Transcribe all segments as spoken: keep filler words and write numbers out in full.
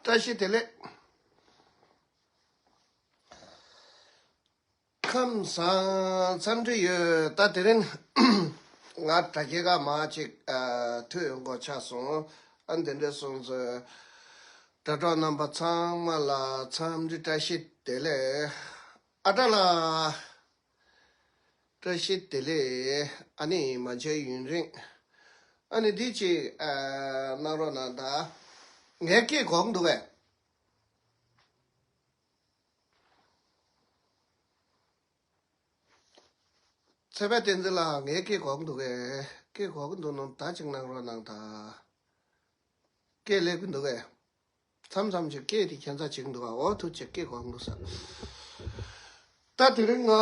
བཀྲ་ཤིས་བདེ་ལེགས། ཁམས་བཟང་། འཚམས་འདྲི་ཡོད། ད་དེ་རིང་ང་དྲ་རྒྱའི་ཁ་མ་ཅིག་ཨ་ཐུག་ཡོང་དགོས་ཆགས་སོང་། ཨ་འདི་འདྲ་སོང་ཙང་དྲ་གྲོགས་རྣམ་པ་ཚང་མ་ལ་འཚམས་འདྲི་བཀྲ་ཤིས་བདེ་ལེགས། ཨ་ཏྲ་ལ་བཀྲ་ཤིས་བདེ་ལེགས། ཨ་ནི་མ་མཇལ་ཡུན་རིང་། ཨ་ནི་འདི་ཅིག་ཨ་གནང་རོགས་གནང་ད། ངའི་སྐད་གོ་གི་འདུག་གས། ཚེ་དཔལ་བསྟན་འཛིན་ལགས། ངའི་སྐད་གོ་གི་འདུག་གས། སྐད་གོ་གི་འདུག་ན་ད་ཅིག་གནང་རོགས་གནང་ད། སྐད་སླེབས་ཀྱི་འདུག་གས། མཚམས་མཚམས་ཅིག་སྐད་དེ་ཁྱད་མཚར་ཅིག་འདུག་ག། འོ་ཐུགས་རྗེ་ཆེ། སྐད་གོ་གི་འདུག་ས། ད་དེ་རིང་ང་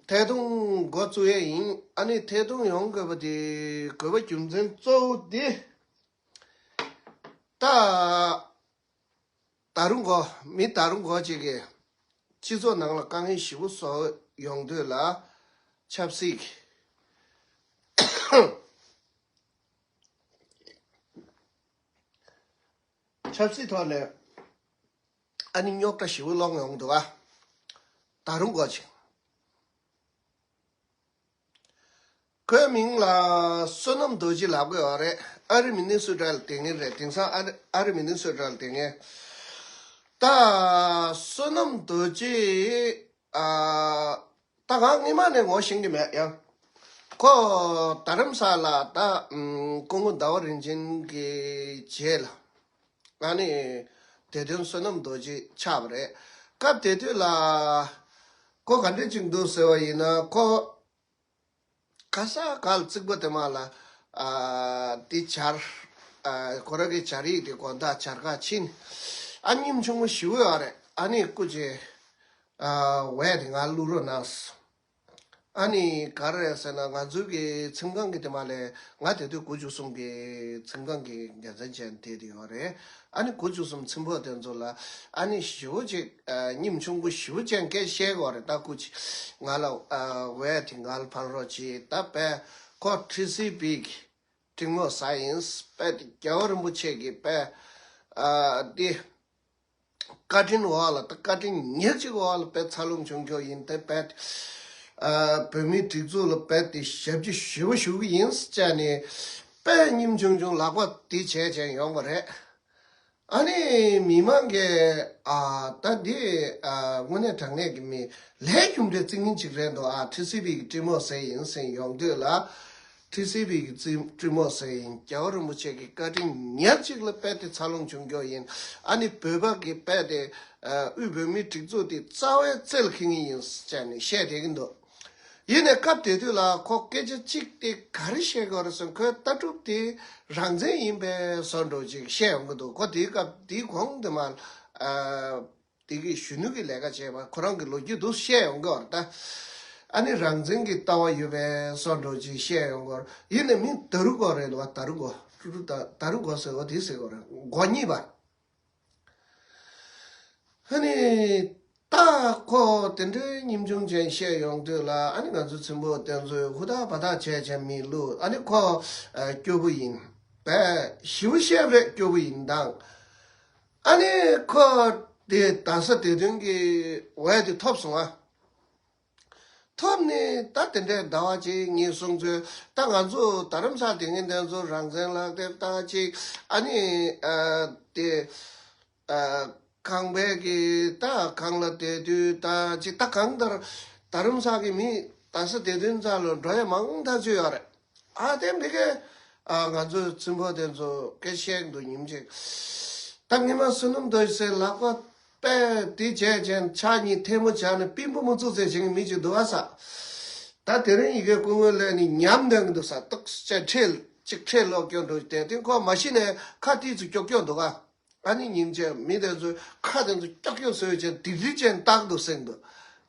ཐད་གཏོང་འགོ་བཙུགས་ཡས་ཡིན། ཨ་ནི་ཐད་གཏོང་ཡོང་དགོས་པ་དེ་དགོས་པ་རྒྱུ་མཚན་གཙོ་བོ་དེ། ད་ད་རུང་གོ་མི་ད་རུང་གོ་ཅིག་གིས་སྤྱི་ཚོགས་ནང་ལ་དཀའ་ངལ་ཞེ་པོ་བཟོ་ཡོང་དུས་ལ་ཆབ་སྲིད་ཆབ་སྲིད་ཐོག་ནས་ཨ་ནི་རྙོག་དྲ་ཞེ་པོ་སློང་ཡོང་འདུག་ག། ད་རུང་གོ་ཅིག་ཁོའི་མིང་ལ་བསོད་ནམས་རྡོ་རྗེ་ལབ་དགོས་པ་རེད། ཨ་རི་མི་ནི་སོ་ཊ་ལ་བསྡད་མཁན་རེད། དེང་སང་ཨ་རི་ཨ་རི་མི་ནི་སོ་ཊ་ལ་བསྡད་མཁན། ད་བསོད་ནམས་རྡོ་རྗེ་ཨ་ད་ང་སྔོན་མ་ནས་ངོ་ཤེས་ཀྱི་མེད་ཡང་། ཁོ་རྡ་རམ་ས་ལ་ད་ཨམ་སྐུ་ངོ་ཟླ་བ་རིན་ཆེན་གྱི་རྗེས་ལ་ཨ་ནི་དེ་དོན་བསོད་ནམས་རྡོ་རྗེ་ཆགས་པ་རེད། སྐབས་དེ་དུས་ལ་ཁོ་ག་འདྲ་ཅིག་འདུག་ཟེར་བ་ཡིན་ན། ཁོ་ག་ས་ག་ལ་རྩིག་པ་དེ་མ་ལ་ཨ་དེ་སྦྱར། ཨ་ཁོ་རང་གི་སྦྱར་ཡིག་དེ་དགོང་དག་སྦྱར་ག་ཕྱིན། ཨ་སྙིང་ཆུང་ངུ་ཞེ་པོ་ཡོད་རེད། ཨ་ནི་སྐུ་མཁྱེན། ཨ་འོས་དེ་ང་བླུག་རོགས་གནང་། ཨ་ནི་ག་རེ་རེད་ཟེར་ན། ང་ཚོའི་གི་ཁྲིམས་ཁང་གི་དེ་མ་ལས་ང་དེ་དུས་དགུ་བཅུ་གསུམ་གི་ཁྲིམས་ཁང་གི་འགན་འཛིན་བྱས་བསྡད་དེ་ཡོད་རེད། ཨ་ནི་དགུ་བཅུ་གསུམ་ཁྲིམས་དཔོན་དེ་ཚོ་ལ་ཨ་ནི་ཞེ་པོ་ཅིག་ཨ་སྙིང་ཆུང་ངུ་ཞེ་པོ་ཅན་སྐད་བཤད་དགོས་རེད། ད་སྐུ་མཁྱེན་ང་ལ་ཨ་འོས་དེ་ང་ལ་ཕར་རོགས་གྱིས། ད་དཔེ་ཁོ་ཊི་སི་བི་གི་འབྲི་མོ་ཟེར་ཡིན། དཔེ་དེ་རྒྱལ་བ་རིན་པོ་ཆེ་གི་དཔེ་ཨ་དེ་བཀའ་དྲིན་འོག་ལ། ད་བཀའ་དྲིན་ཉག་གཅིག་འོག་ལ་དཔེ་འཚར་ལོངས་བྱུང་ཁྱོ་ཡིན། དེ་དཔེ་ཨ་བོད་མིའི་སྒྲིག་འཛུགས་ལ་དཔེ་དེ་ཞབས་ཕྱི་ཞེ་པོ་ཞུ་གི་ཡིན་ཟེར་བྱས་ནས་དཔེ་སྙིང་ཆུང་ཆུང་ལག་པ་དེ་བྱས་བྱས་ཡོང་བ་རེད། ཨ་ནི་མི་མང་གིས་ཨ་ད་འདི་ཨ་དངོས་གནས་དྲང་གནས་ཀྱི་མི་ལས་རྒྱུ་འབྲས་བརྩི་མཁན་ཅིག་རེད་འདུག། ཨ་ཊི་སི་བི་གི་འབྲི་མོ་ཟེར་ཡིན་ཟེར་ཡོང་དུས་ལ། ཊི་སི་བི་གི་རྩིས་འབྲི་མོ་ཟེར་ཡིན། རྒྱལ་བ་རིན་པོ་ཆེ་གི་བཀའ་དྲིན་ཉག་གཅིག་ལ་དཔེ་དེ་འཚར་ལོངས་བྱུང་ཁྱོ་ཡིན། ཨ་ནི་བོད་པ་གི་དཔེ་དེ་ཨ་དབུས་བོད་མིའི་སྒྲིག་འཛུགས་དེ་རྩ་བའི་རྩེ་ལ་འཁེལ་མཁན་ཡིན་ཟེར་ནས་བཤད་བསྡད་ཀྱི་འདུག། ཡིན་ནའི་སྐབས་དེ་དུས་ལ་ཁོ་སྐད་ཆ་གཅིག་དེ་ག་རེ་བཤད་དགོས་རེད་ཟེར་ན། ཁོའི་ལྟ་གྲུབ་དེ་རང་བཙན་ཡིན་པའི་བཟོ་འདྲ་ཅིག་བཤད་ཡོང་གི་འདུག། ཁོ་དེའི་སྐབས་དེའི་གོང་དེ་མ་ཨ། དེ་གི་གཞོན་ནུ་གི་ལས་ཀ་བྱས་པ་ཁོ་རང་གི་ལོ་རྒྱུས་འདུག་བཤད་ཡོང་གི་ཡོད་རེད་ད། ཨ་ནི་རང་བཙན་གྱི་ལྟ་བ་ཡོད་པའི་བཟོ་འདྲ་ཅིག་བཤད་ཡོང་གི་ཡོད་རེད། ཡིན་ནའི་མི་ད་རུ་གོ་རེད་བ། ད་རུ་གོ། ད་རུ་གོ་ཟེར་བ་དེ་ཟེར་གོ་རེད། མགོ་གཉིས་པ། ཨ་ནི་ད་ཁོ་དེ་འདྲའི་སྙིང་ཆུང་ཅན་བཤད་ཡོང་དུས་ལ། ཨ་ནི་ང་ཚོ་ཚེ་དཔོན་དེ་ཚོས་ཧུར་ཐག་འབད་ཐག་བྱས་བྱས་མི་བླུགས། ཨ་ནི་ཁོ་ཨ་སྐྱོ་པོ་ཡིན་པས། ཞེ་པོ་བཤད་པ་རེད། སྐྱོ་པོ་ཡིན་དང་། ཨ་ནི་ཁོ་དེ་རྡ་ས་བདེ་དོན་གྱི་འོས་དེ་ཐོབ་སོང་ཨ། ཐོབ་ནས་ད་དེ་འདྲའི་ཟླ་བ་གཅིག་གཉིས་སོང་ཚུལ། ད་ང་ཚོ་རྡ་རམ་ས་ལ་བསྡད་མཁན་དེ་ཚོ་རང་བཙན་ལག་དེབ་ད་གཅིག། ཨ་ནི་ཨ་དེ་ཨ་ཁང་པའི་གི་ད་ཁང་ལ་བསྡད་དུས་ད་གཅིག། ད་གང་ལྟར་རྡ་རམ་ས་གི་མི་རྡ་ས་བདེ་དོན་རྩ་ལ་འགྲོ་ཡ་མང་ཐག་ཆོད་ཡོད་རེད། ཨ་དེ་མི་གེ་ཨ་ང་ཚོའི་ཚེ་དཔོན་དེ་ཚོ་སྐད་བཤད་འདུག་ཉིན་གཅིག། ད་སྔོན་མ་བསོད་ནམས་རྡོ་རྗེ་ལག་པ་དཔེ་དེ་བྱས་བྱས་ཕྱག་གཉིས་ཐལ་མོ་སྦྱར་ནས་པིན་པོ་མི་ཚུགས་ཚད་བྱེད་མཁན་མི་གཅིག་འདུག་ཨ་ས། ད་དེ་རིང་ཡི་གེ་སྐུ་ངོ་ལས་ནི་ཉམས་ལྡན་གྱི་འདུག་ས། ཏོག་ཙམ་ཁྲེལ་གཅིག་ཁྲེལ་ལོག་སྐྱོ་འགྲོ་དེ་དེ་ཁོ་མ་གཞི་ནས་ཁ་ཏིག་ཙམ་ཀྱོག་ཀྱོག་འདུག་ཨ། ཨ་ནི་ཉིན་བྱས་མི་དེ་ཚོས་ཁ་དེ་ཚོ་ཀྱོག་ཀྱོག་བཟོས་བྱས་དིག་དིག་ཅན་བཏགས་འདུག་ཟེར་འདུག།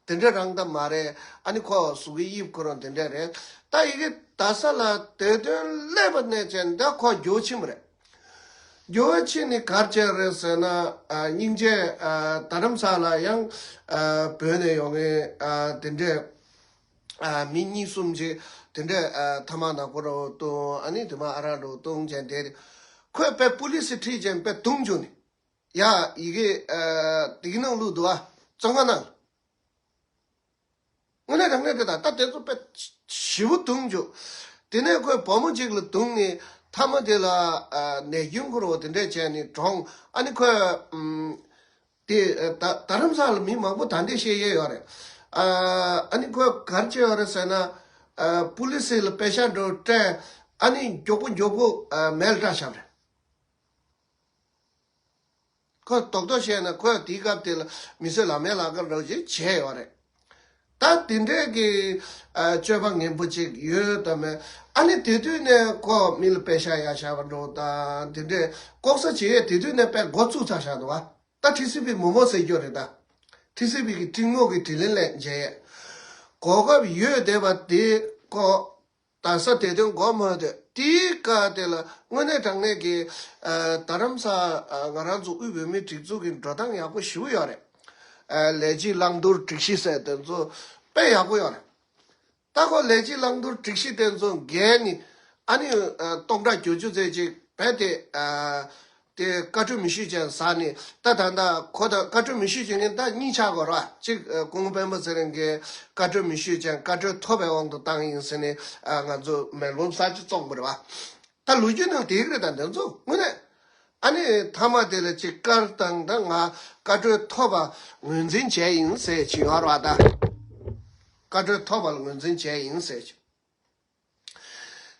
དེ་འདྲ་རང་ད་མ་རེད། ཨ་ནི་ཁོ་གཟུགས་ཀྱི་དབྱིབས་ཁོ་རང་དེ་འདྲ་རེད། ད་ཡི་གེ་རྡ་ས་ལ་དེ་དོན་སླེབས་པ་ནས་བྱས་ད་ཁོ་འགྱོ་ཕྱིན་པ་རེད། འགྱོ་བ་ཕྱིན་ནས་གར་བྱས་རེད་ཟེར་ན། ཨ་སྙིང་རྗེ། ཨ་རྡ་རམ་ས་ལ་ཡང་ཨ་བོད་ནས་ཡོང་མཁན་ཨ་དེ་འདྲས་ཨ་མི་གཉིས་གསུམ་ཅིག་དེ་འདྲས་ཨ་ཐ་མག་ནག་པོ་རོ་བཏུང་། ཨ་ནི་དེ་མ་ཨ་རག་རོ་བཏུང་བྱས་དེ་རེད། ཁོས་དཔེ་པུ་ལི་སི་ཁྲིད་བྱས་དཔེ་བརྡུངས་བྱུང་ནས། ཡ་ཡི་གེ་ཨ་དེ་གི་ནང་བླུགས་འདུག་ཨ། བཙོན་ཁང་ནང་། དངོས་གནས་དྲང་གནས་དེ་དང་ད་དེ་ཚོ་དཔེ་ཞེ་པོ་བརྡུངས་བྱུང་། དེ་ནས་ཁོས་བུ་མོ་གཅིག་ལ་བརྡུངས་ནས་མཐའ་མ་དེ་ལ་ཨ་ནད་རྐྱེན་ཁོ་རོ་དེ་འདྲས་བྱས་ནས་གྲོངས། ཨ་ནི་ཁོས་ཨམ་དེ་ཨ་ད་རྡ་རམ་ས་ལ་མི་མང་པོ་ད་འདྲས་བཤད་ཡས་ཡོད་རེད། ཨ་ཨ་ནི་ཁོས་ག་རེ་བྱས་ཡོད་རེད་ཟེར་ན། ཨ་པུ་ལི་སི་ལ་པེ་ཤག་འགྲོ་སྤྲད། ཨ་ནི་མགྱོགས་པོ་མགྱོགས་པོ་ཨ་མེ་ལ་སྐྲག་བཞག་རེད། ཁོས་རྡོག་རྡོག་བཤད་ན་ཁོས་དེའི་སྐབས་དེ་ལ་མི་གསོད་ལག་མེད་ལག་ཁར་རོགས་ཅིག་བྱས་ཡོད་རེད། ད་དེ་འདྲས་ཀྱི་ཨ་སྤྱོད་པ་ངན་པོ་ཅིག་ཡོད་དམ་མེད། ཨ་ནི་དེ་དུས་ནས་ཁོ་མི་ལ་པེ་ཤག་ཡར་བཞག་པ་འགྲོ་དང་དེ་འདྲས་ལྐོག་ཟ་བྱེད་ཡས་དེ་དུས་ནས་དཔེ་འགོ་བཙུགས་ཚར་བཞག་འདུག་བ། ད་ཊི་སི་བི་མོ་མོ་ཟེར་རྒྱུ་རེད་ད། ཊི་སི་བི་གི་ཀྲིང་མོ་གི་དྲིན་ལན་ལས་འཇལ་ཡས། གོ་སྐབས་ཡོད་བསྡད་པ་དེ་ཁོ། རྡ་ས་དེ་དོན་གོ་མ་ཐོས། དེའི་སྐབས་དེ་ལ་དངོས་གནས་དྲང་གནས་ཀྱི་ཨ་རྡ་རམ་ས་ཨ་ང་རང་ཚོ་དབུས་བོད་མིའི་སྒྲིག་འཛུགས་ཀྱི་འགྲོ་སྟངས་ཡག་པོ་ཞེ་པོ་ཡོད་རེད། ཨ་ལས་བྱེད་བླང་དོར་སྒྲིག་གཞི་ཟེར་དེ་ཚོ་དཔེ་ཡག་པོ་ཡོད་རེད། ད་ཁོ་ལས་བྱེད་བླང་དོར་སྒྲིག་གཞི་དེ་ཚོ་འགལ་ནི་ཨ་ནི་ཨ་སྟོང་ཕྲག་བརྒྱད་ཅུ་ཙམ་ཅིག་བས་ཏེ་ཨ། དེ་བཀའ་འཁྲོལ་མི་ཞུས་ཅན་ཟ་ནས་ད་ད་ད་ཁོ་ད་བཀའ་འཁྲོལ་མི་ཞུས་ཅན་ངན་ད་གཉིས་ཆགས་དགོས་ར། གཅིག་སྐུ་ངོ་སྤེན་པ་ཚེ་རིང་གིས་བཀའ་འཁྲོལ་མི་ཞུས་ཅན་བཀའ་འཁྲོལ་ཐོབ་པའི་དབང་དུ་བཏང་ཡིན་ཟེར་ནས་ང་ཚོ་མེ་ལོང་གསར་བརྗེ་བཙོང་དགོས་རེད་བ། ད་ལོ་རྒྱུས་ནང་དེ་གི་རེད་ད་འདི་ཚོ་དངོས་གནས། ཨ་ནི་མཐའ་མ་དེ་ལ་གཅིག་བཀར་བཏང་ད་ང་བཀའ་འཁྲོལ་ཐོབ་པ་ངོས་འཛིན་བྱས་ཡིན་ཟེར་གྱི་ཡོད་རེད་བ་ད། བཀའ་འཁྲོལ་ཐོབ་པ་ལ་ངོས་འཛིན་བྱས་ཡིན་ཟེར་གྱི།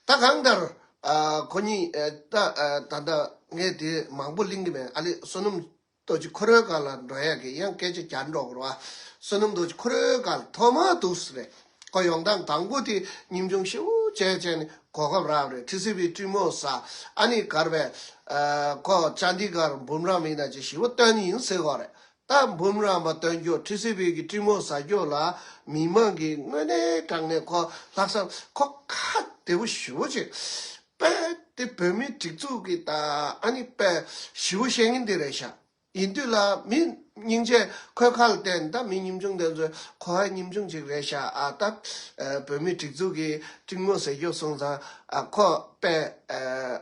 ད་གང་ལྟར། ཨ་ཁོ་གཉིས་ཨ་ད་ཨ་ད་ལྟ་ངས་དེ་མང་པོ་གླེང་གི་མེད། ཨ་ལེ་བསོད་ནམས་རྡོ་རྗེ་ཁོ་རའི་སྒང་ལ་འགྲོ་ཡག་གི་ཡང་སྐད་ཆ་རྒྱག་འགྲོ་དགོས་རེད་བ། བསོད་ནམས་རྡོ་རྗེ་ཁོ་རའི་སྒང་ལ་ཐོག་མར་འདུག་སེ་རེད། ཁོ་ཡོང་སྟངས་དང་པོ་དེ་ཉིན་ཆུང་ཞེ་པོ་བྱས་བྱས་ནས་གོ་སྐབས་རག་རེད། ཊི་སི་བི་ཀྲིང་མོ་ཟ། ཨ་ནི་གར་བས་ཨ་ཁོ་ཅན་དི་གར་འབུམ་རམས་ཡིན་ན་ཅིག་ཞེ་པོ་སྟོན་ཡིན་ཟེར་གོ་རེད། ད་འབུམ་རམས་པ་སྟོན་རྒྱུ་ཊི་སི་བི་གི་ཀྲིང་མོ་ཟ་རྒྱུ་ལ་མི་མང་གི་དངོས་གནས་དྲང་གནས་ཁོ་ལྷག་བསམ་ཁོ་ཁ་བདེ་པོ་ཞེ་པོ་ཅིག་དཔེ་དེ་བོད་མིའི་སྒྲིག་འཛུགས་ཀྱི་ད་ཨ་ནི་དཔེ་ཞེ་པོ་བཤད་མཁན་དེ་རེད་ཤག་ཡིན་དུས་ལ་མི་སྙིང་རྗེ་ཁོའི་ཁ་ལ་བསྟན་ད་མི་ཉམ་ཆུང་དེ་ཚོས་ཁོ་ཧ་ཉམ་ཆུང་ཅིག་རེད་ཤག་ཨ་ད་བོད་མིའི་སྒྲིག་འཛུགས་ཀྱི་ཀྲིང་མོ་ཟེར་རྒྱུ་སོང་ཙང་ཨ་ཁོ་དཔེ་ཨ།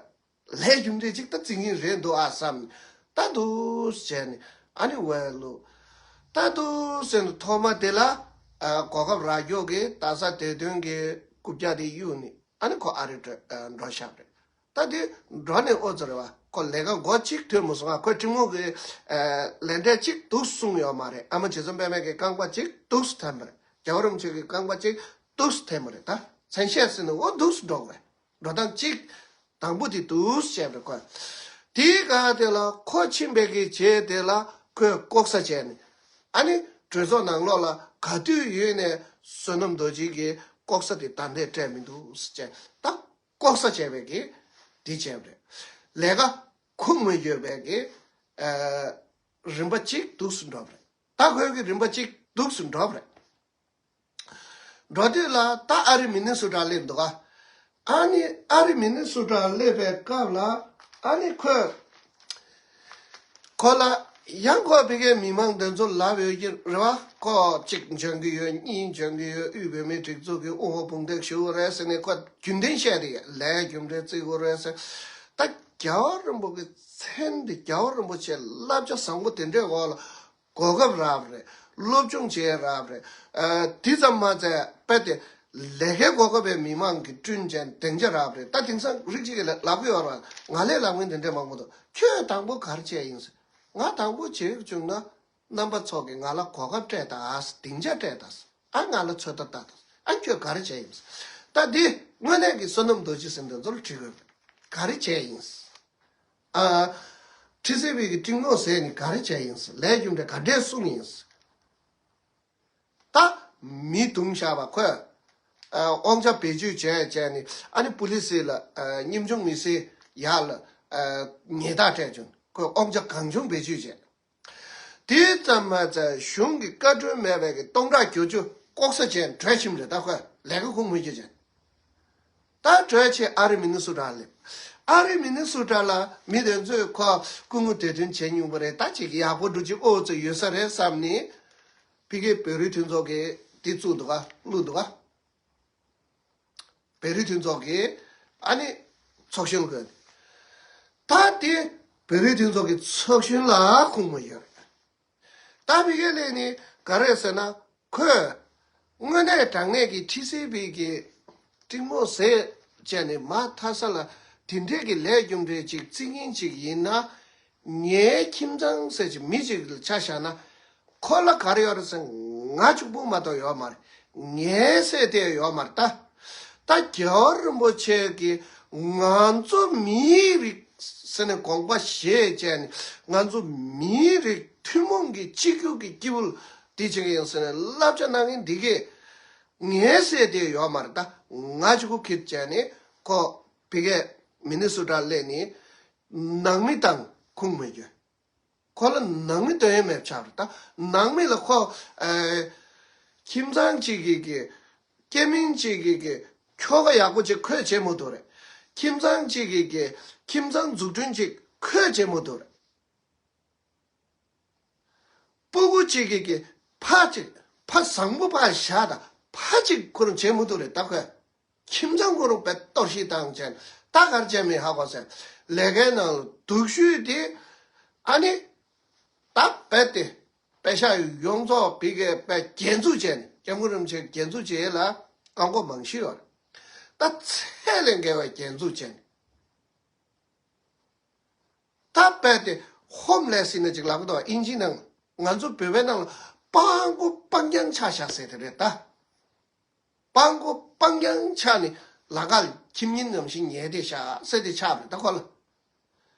ལས་རྒྱུ་འབྲས་གཅིག་ད་བརྩི་ངེས་རེད་འདུག་ཨ་བསམ། ད་འདུག་བྱས་ནས་ཨ་ནི་ཝེ་ལུ། ད་འདུག་ཟེར་ནས་ཐོག་མ་དེ་ལ་ཨ་གོ་སྐབས་རག་རྒྱུ་གི་རྡ་ས་དེ་དོན་གྱི་རྐུབ་བཀྱག་དེ་གཡུག་ནས་ཨ་ནི་ཁོ་ཨ་རི་འགྲོ་འགྲོ་ཤག་རེད། ད་དེ་འགྲོ་ནས་ཨོ་ཙི་རེད་བ། ཁོ་ལས་ཀ་མགོ་གཅིག་ཐོན་མ་སོང་ང་། ཁོས་ཀྲིང་མོ་གི་ཨ་ལས་འབྲས་གཅིག་འདུག་གསུངས་ཡོད་མ་རེད། ཨ་མ་རྗེ་བཙུན་པད་མ་གི་རྐང་པ་གཅིག་འདུག་འཐེན་པ་རེད། རྒྱལ་བ་རིན་པོ་ཆེ་གི་རྐང་པ་གཅིག་འདུག་འཐེན་པ་རེད། ད་མཚན་ཤས་ཟེར་ནས་ཨོ་འདུག་འགྲོ་གི་རེད། འགྲོ་སྟངས་གཅིག་དང་པོ་དེ་འདུག་བཤད་པའི་སྐོར། དེའི་སྒང་དེ་ལ་ཁོ་ཕྱིན་པའི་གི་རྗེས་དེ་ལ་ཁོས་ལྐོག་ཟ་བྱས་ནས། ཨ་ནི་གྲོས་ཚོགས་ནང་ལོགས་ལ་ག་དུས་ཡོད་ནས་བསོད་ནམས་རྡོ་རྗེ་གིས་ལྐོག་ཟ་དེ་ད་ལྟ་སྤྲད་མི་འདུག་ཟེར་བྱས་ད་ལྐོག་ཟ་བྱས་པའི་གི་དེ་བྱས་པ་རེད། ལས་ཀ་ཁུངས་མི་འཁྱོལ་བའི་གི་ཨ་རིམ་པ་གཅིག་འདུག་སུ་འགྲོ་བ་རེད། ད་ཁོས་གི་རིམ་པ་གཅིག་འདུག་སུ་འགྲོ་བ་རེད། འགྲོ་དུས་ལ་ད་ཨ་རི་མི་ནི་སོ་ཊ་སླེབས་འདུག་ག་ཨ་ནི་ཨ་རི་མི་ནི་སོ་ཊ་སླེབས་པའི་སྐབས་ལ་ཨ་ནི་ཁོས་ཁོ་ལ་ཡང་ཁོ་ཕ་གིའི་མི་མང་དེ་ཚོ་ལབ་ཡོད་ཀྱི་རེད་བ། ཁོ་གཅིག་འཇོན་གྱི་ཡོད། གཉིས་འཇོན་གྱི་ཡོད། དབུས་བོད་མིའི་སྒྲིག་འཛུགས་ཀྱི་དབུ་འོག་དཔུང་འདེགས་ཞུ་དགོས་རེད་ཟེར་ནས་ཁོ་རྒྱུན་ལྡན་བཤད་དེ་ཡོད། ལས་རྒྱུ་འབྲས་བརྩི་དགོས་རེད་ཟེར། ད་རྒྱལ་བ་རིན་པོ་ཆེའི་མཚན་དེ་རྒྱལ་བ་རིན་པོ་ཆེ་བསླབ་བྱ་བཟང་པོ་དེ་འདྲའི་འོག་ལ་གོ་སྐབས་རག་པ་རེད། སློབ་སྦྱོང་བྱས་རག་པ་རེད། ཨ་དེ་ཙམ་མ་ཚད་དཔེ་དེ་ལས་ཀའི་གོ་སྐབས་པའི་མི་མང་གིས་བསྐྲུན་བྱས་སྡིངས་ཆ་རག་པ་རེད། ད་དེང་སང་རིགས་གཅིག་གིས་ལབ་ཀྱི་ཡོད་རེད། ང་ལས་ལབ་མཁན་དེ་འདྲས་མང་པོ་འདུག་ཁྱོད་དང་པོ་ག་རེ་བྱས་ཡིན་ཟེར། ང་དང་པོ་བྱེད་བཅུག་ན་རྣམ་པ་ཚོ་གིས་ང་ལ་གོ་སྐབས་སྤྲད་དང་སྡིངས་ཆ་སྤྲད་དང་ཨ་ང་ལ་ཚོད་ལྟ་ལྟ་དང་ཨ་ཁྱོད་ག་རེ་བྱས་ཡིན་ཟེར། ད་འདི་དངོས་གནས་ཀྱི་བསོད་ནམས་རྡོ་རྗེ་ཟེར་འདི་ཚོ་ལ་དྲི་དགོས། ག་རེ་བྱས་ཡིན་ཟེར། ཨ། ཊི་སི་བི་གི་ཀྲིང་མོ་ཟེར་ནི་ག་རེ་བྱས་ཡིན་ཟེར། ལས་རྒྱུ་འབྲས་ག་འདྲས་གསུངས་ཡིན་ཟེར། ད་མི་བརྡུངས་བཞག་པ་ཁོས། ཨ་དབང་ཆ་བེད་སྤྱོད་བྱས་བྱས་ནི་ཨ་ནི་པུ་ལི་སི་ལ་ཨ་ཉམ་ཆུང་མི་སེར་ཡག་ལ་ཨ་ཉེས་རྡུང་སྤྲད་བྱུང་། ཁོས་དབང་ཆ་གང་བྱུང་བེད་སྤྱོད་བྱས། དེ་ཙམ་མ་ཚད་གཞུང་གི་བཀའ་འཁྲོལ་མེད་པའི་གི་སྟོང་ཕྲག་བརྒྱད་ཅུ་ལྐོག་ཟ་བྱས་བྲོས་ཕྱིན་རེད། ད་ཁོས་ལས་ཀ་ཁུངས་མེད་རྒྱུ་བྱས། ད་བྲོས་ཆེ་ཨ་རི་མི་ནི་སུ་ཊ་ལ་སླེབས། ཨ་རི་མི་ནི་སུ་ཊ་ལ་མི་དེ་ཚོས་ཁོ་སྐུ་ངོ་དེ་དོན་བྱེད་མྱོང་པ་རེད། ད་ཅིག་ཡག་པོ་འགྲོ་ཅིག་ཨོ་ཙི་ཡོད་ས་རེད་བསམ་ནས་ཕ་གིའི་བོད་རིགས་མཐུན་ཚོགས་ཀྱིས་དེ་བཙུགས་འདུག་ག་བླུགས་འདུག་ག་བོད་རིགས་མཐུན་ཚོགས་ཀྱིས་ཨ་ནི་ཚོགས་གཞོན་དགོས། ད་དེ་བོད་རིགས་མཐུན་ཚོགས་ཀྱི་ཚོགས་གཞོན་ལ་ཁུངས་མ་ཡོད། ད་ཕ་གིར་སླེབས་ནས་ག་རེ་ཟེར་ན། ཁོས་དངོས་གནས་དྲང་གནས་ཀྱི་ཁྲི་སི་པི་གི་སྤྲིང་མོ་ཟེར་བྱས་ནས་མ་མཐའ་ས་ལ་དེ་འདྲས་ཀྱི་ལས་རྒྱུ་འབྲས་ཅིག་བརྩི་མཁན་ཅིག་ཡིན་ན། ངའི་ཁྱིམ་ཚང་ཟེར་གྱི་མི་ཅིག་ལ་ཆ་བཞག་ན། ཁོ་ལ་ག་རེ་ཡོད་རེད་ཟེར། ང་གཅིག་པུ་མ་གཏོགས་ཡོད་མ་རེད། ངའི་ཟེར་དེ་ཡོད་མ་རེད་ད། ད་རྒྱལ་བ་རིན་པོ་ཆེ་གིས་ང་ཚོ་མིའི་རིགས་ཟེར་ནས་དགོངས་པ་བཞེས་བྱས་ནས། ང་ཚོ་མིའི་རིགས་ཐུན་མོང་གི་གཅིག་གྱུར་གྱི་སྐྱེས་བུ་འདི་བྱེད་ཀྱི་ཡིན་ཟེར་ནས་བསླབ་བྱ་གནང་མཁན་འདི་གས། ངའི་ཟེར་དེ་ཡོད་མ་རེད་ད། ང་གཅིག་པུ་ཁྱེར་བྱས་ནས་ཁོ་ཕ་གིའི་མི་ནི་སུ་ཊ་སླེབས་ནས་ནང་མི་དང་ཁུངས་མེད་རྒྱུ། ཁོ་ལ་ནང་མི་དོན་ཡོད་མེད་ཆགས་རེད་ད། ནང་མི་ལ་ཁོ་ཨ། ཁྱིམ་ཚང་གཅིག་གི་གི་སྐྱེ་དམན་གཅིག་གི་གི་ཁྱོ་ག་ཡག་པོ་ཅིག་ཁོས་བྱེད་མི་ཐུབ་རེད། ཁྱིམ་ཚང་གཅིག་གི་གི་ཁྱིམ་ཚང་འཛུགས་སྐྲུན་ཅིག་ཁོས་བྱེད་མི་ཐུབ་རེད། སྤུ་གུ་གཅིག་གི་གི་ཕ་གཅིག་ཕ་བཟང་པོ་ཕར་བཞག་ད། ཕ་གཅིག་ཁོ་རང་བྱེད་མི་ཐུབ་རེད་ད་ཁོས། ཁྱིམ་ཚང་ཁོ་རང་དཔེ་གཏོར་བཤིག་བཏང་བྱས་ནས་ད་ག་རེ་བྱས་མིན་ཧ་གོ་ཟེར། ལས་ཀའི་ནང་ལ་སྡུག་ཤོས་དེ་ཨ་ནི་ད་རྦད་དེ་པད་ཤག་ཡོངས་རྫོགས་ཕ་གིར་དཔེ་རྒྱན་འཛུགས་བྱས་ནས། སྐྱབས་མགོན་རིན་པོ་ཆེ་རྒྱན་འཛུགས་བྱས་ལ་ཨང་གོ་མང་ཤོས་ཡོད་རེད། ད་ཚད་ལས་བརྒལ་བའི་རྒྱན་འཛུགས་བྱས་ནས། ད་རྦད་དེ་ཧོམ་ལེ་སི་ནི་ཅིག་ལབ་འདུག་ཨིན་ཇིའི་ནང་། ང་ཚོ་བོད་པའི་ནང་ལ་སྤྲང་པོ་སྤྲང་རྐྱང་ཆགས་བཞག་ཟེར་དེ་རེད་ད། སྤྲང་པོ་སྤྲང་རྐྱང་ཆགས་ནས་ལ་ཁ་ལ་ཁྱིམ་ཉིན་ནམ་ཞིག་ཉལ་བསྡད་བཞག་ཟེར་དེ་ཆགས་རེད་ད་ཁོ་ལ།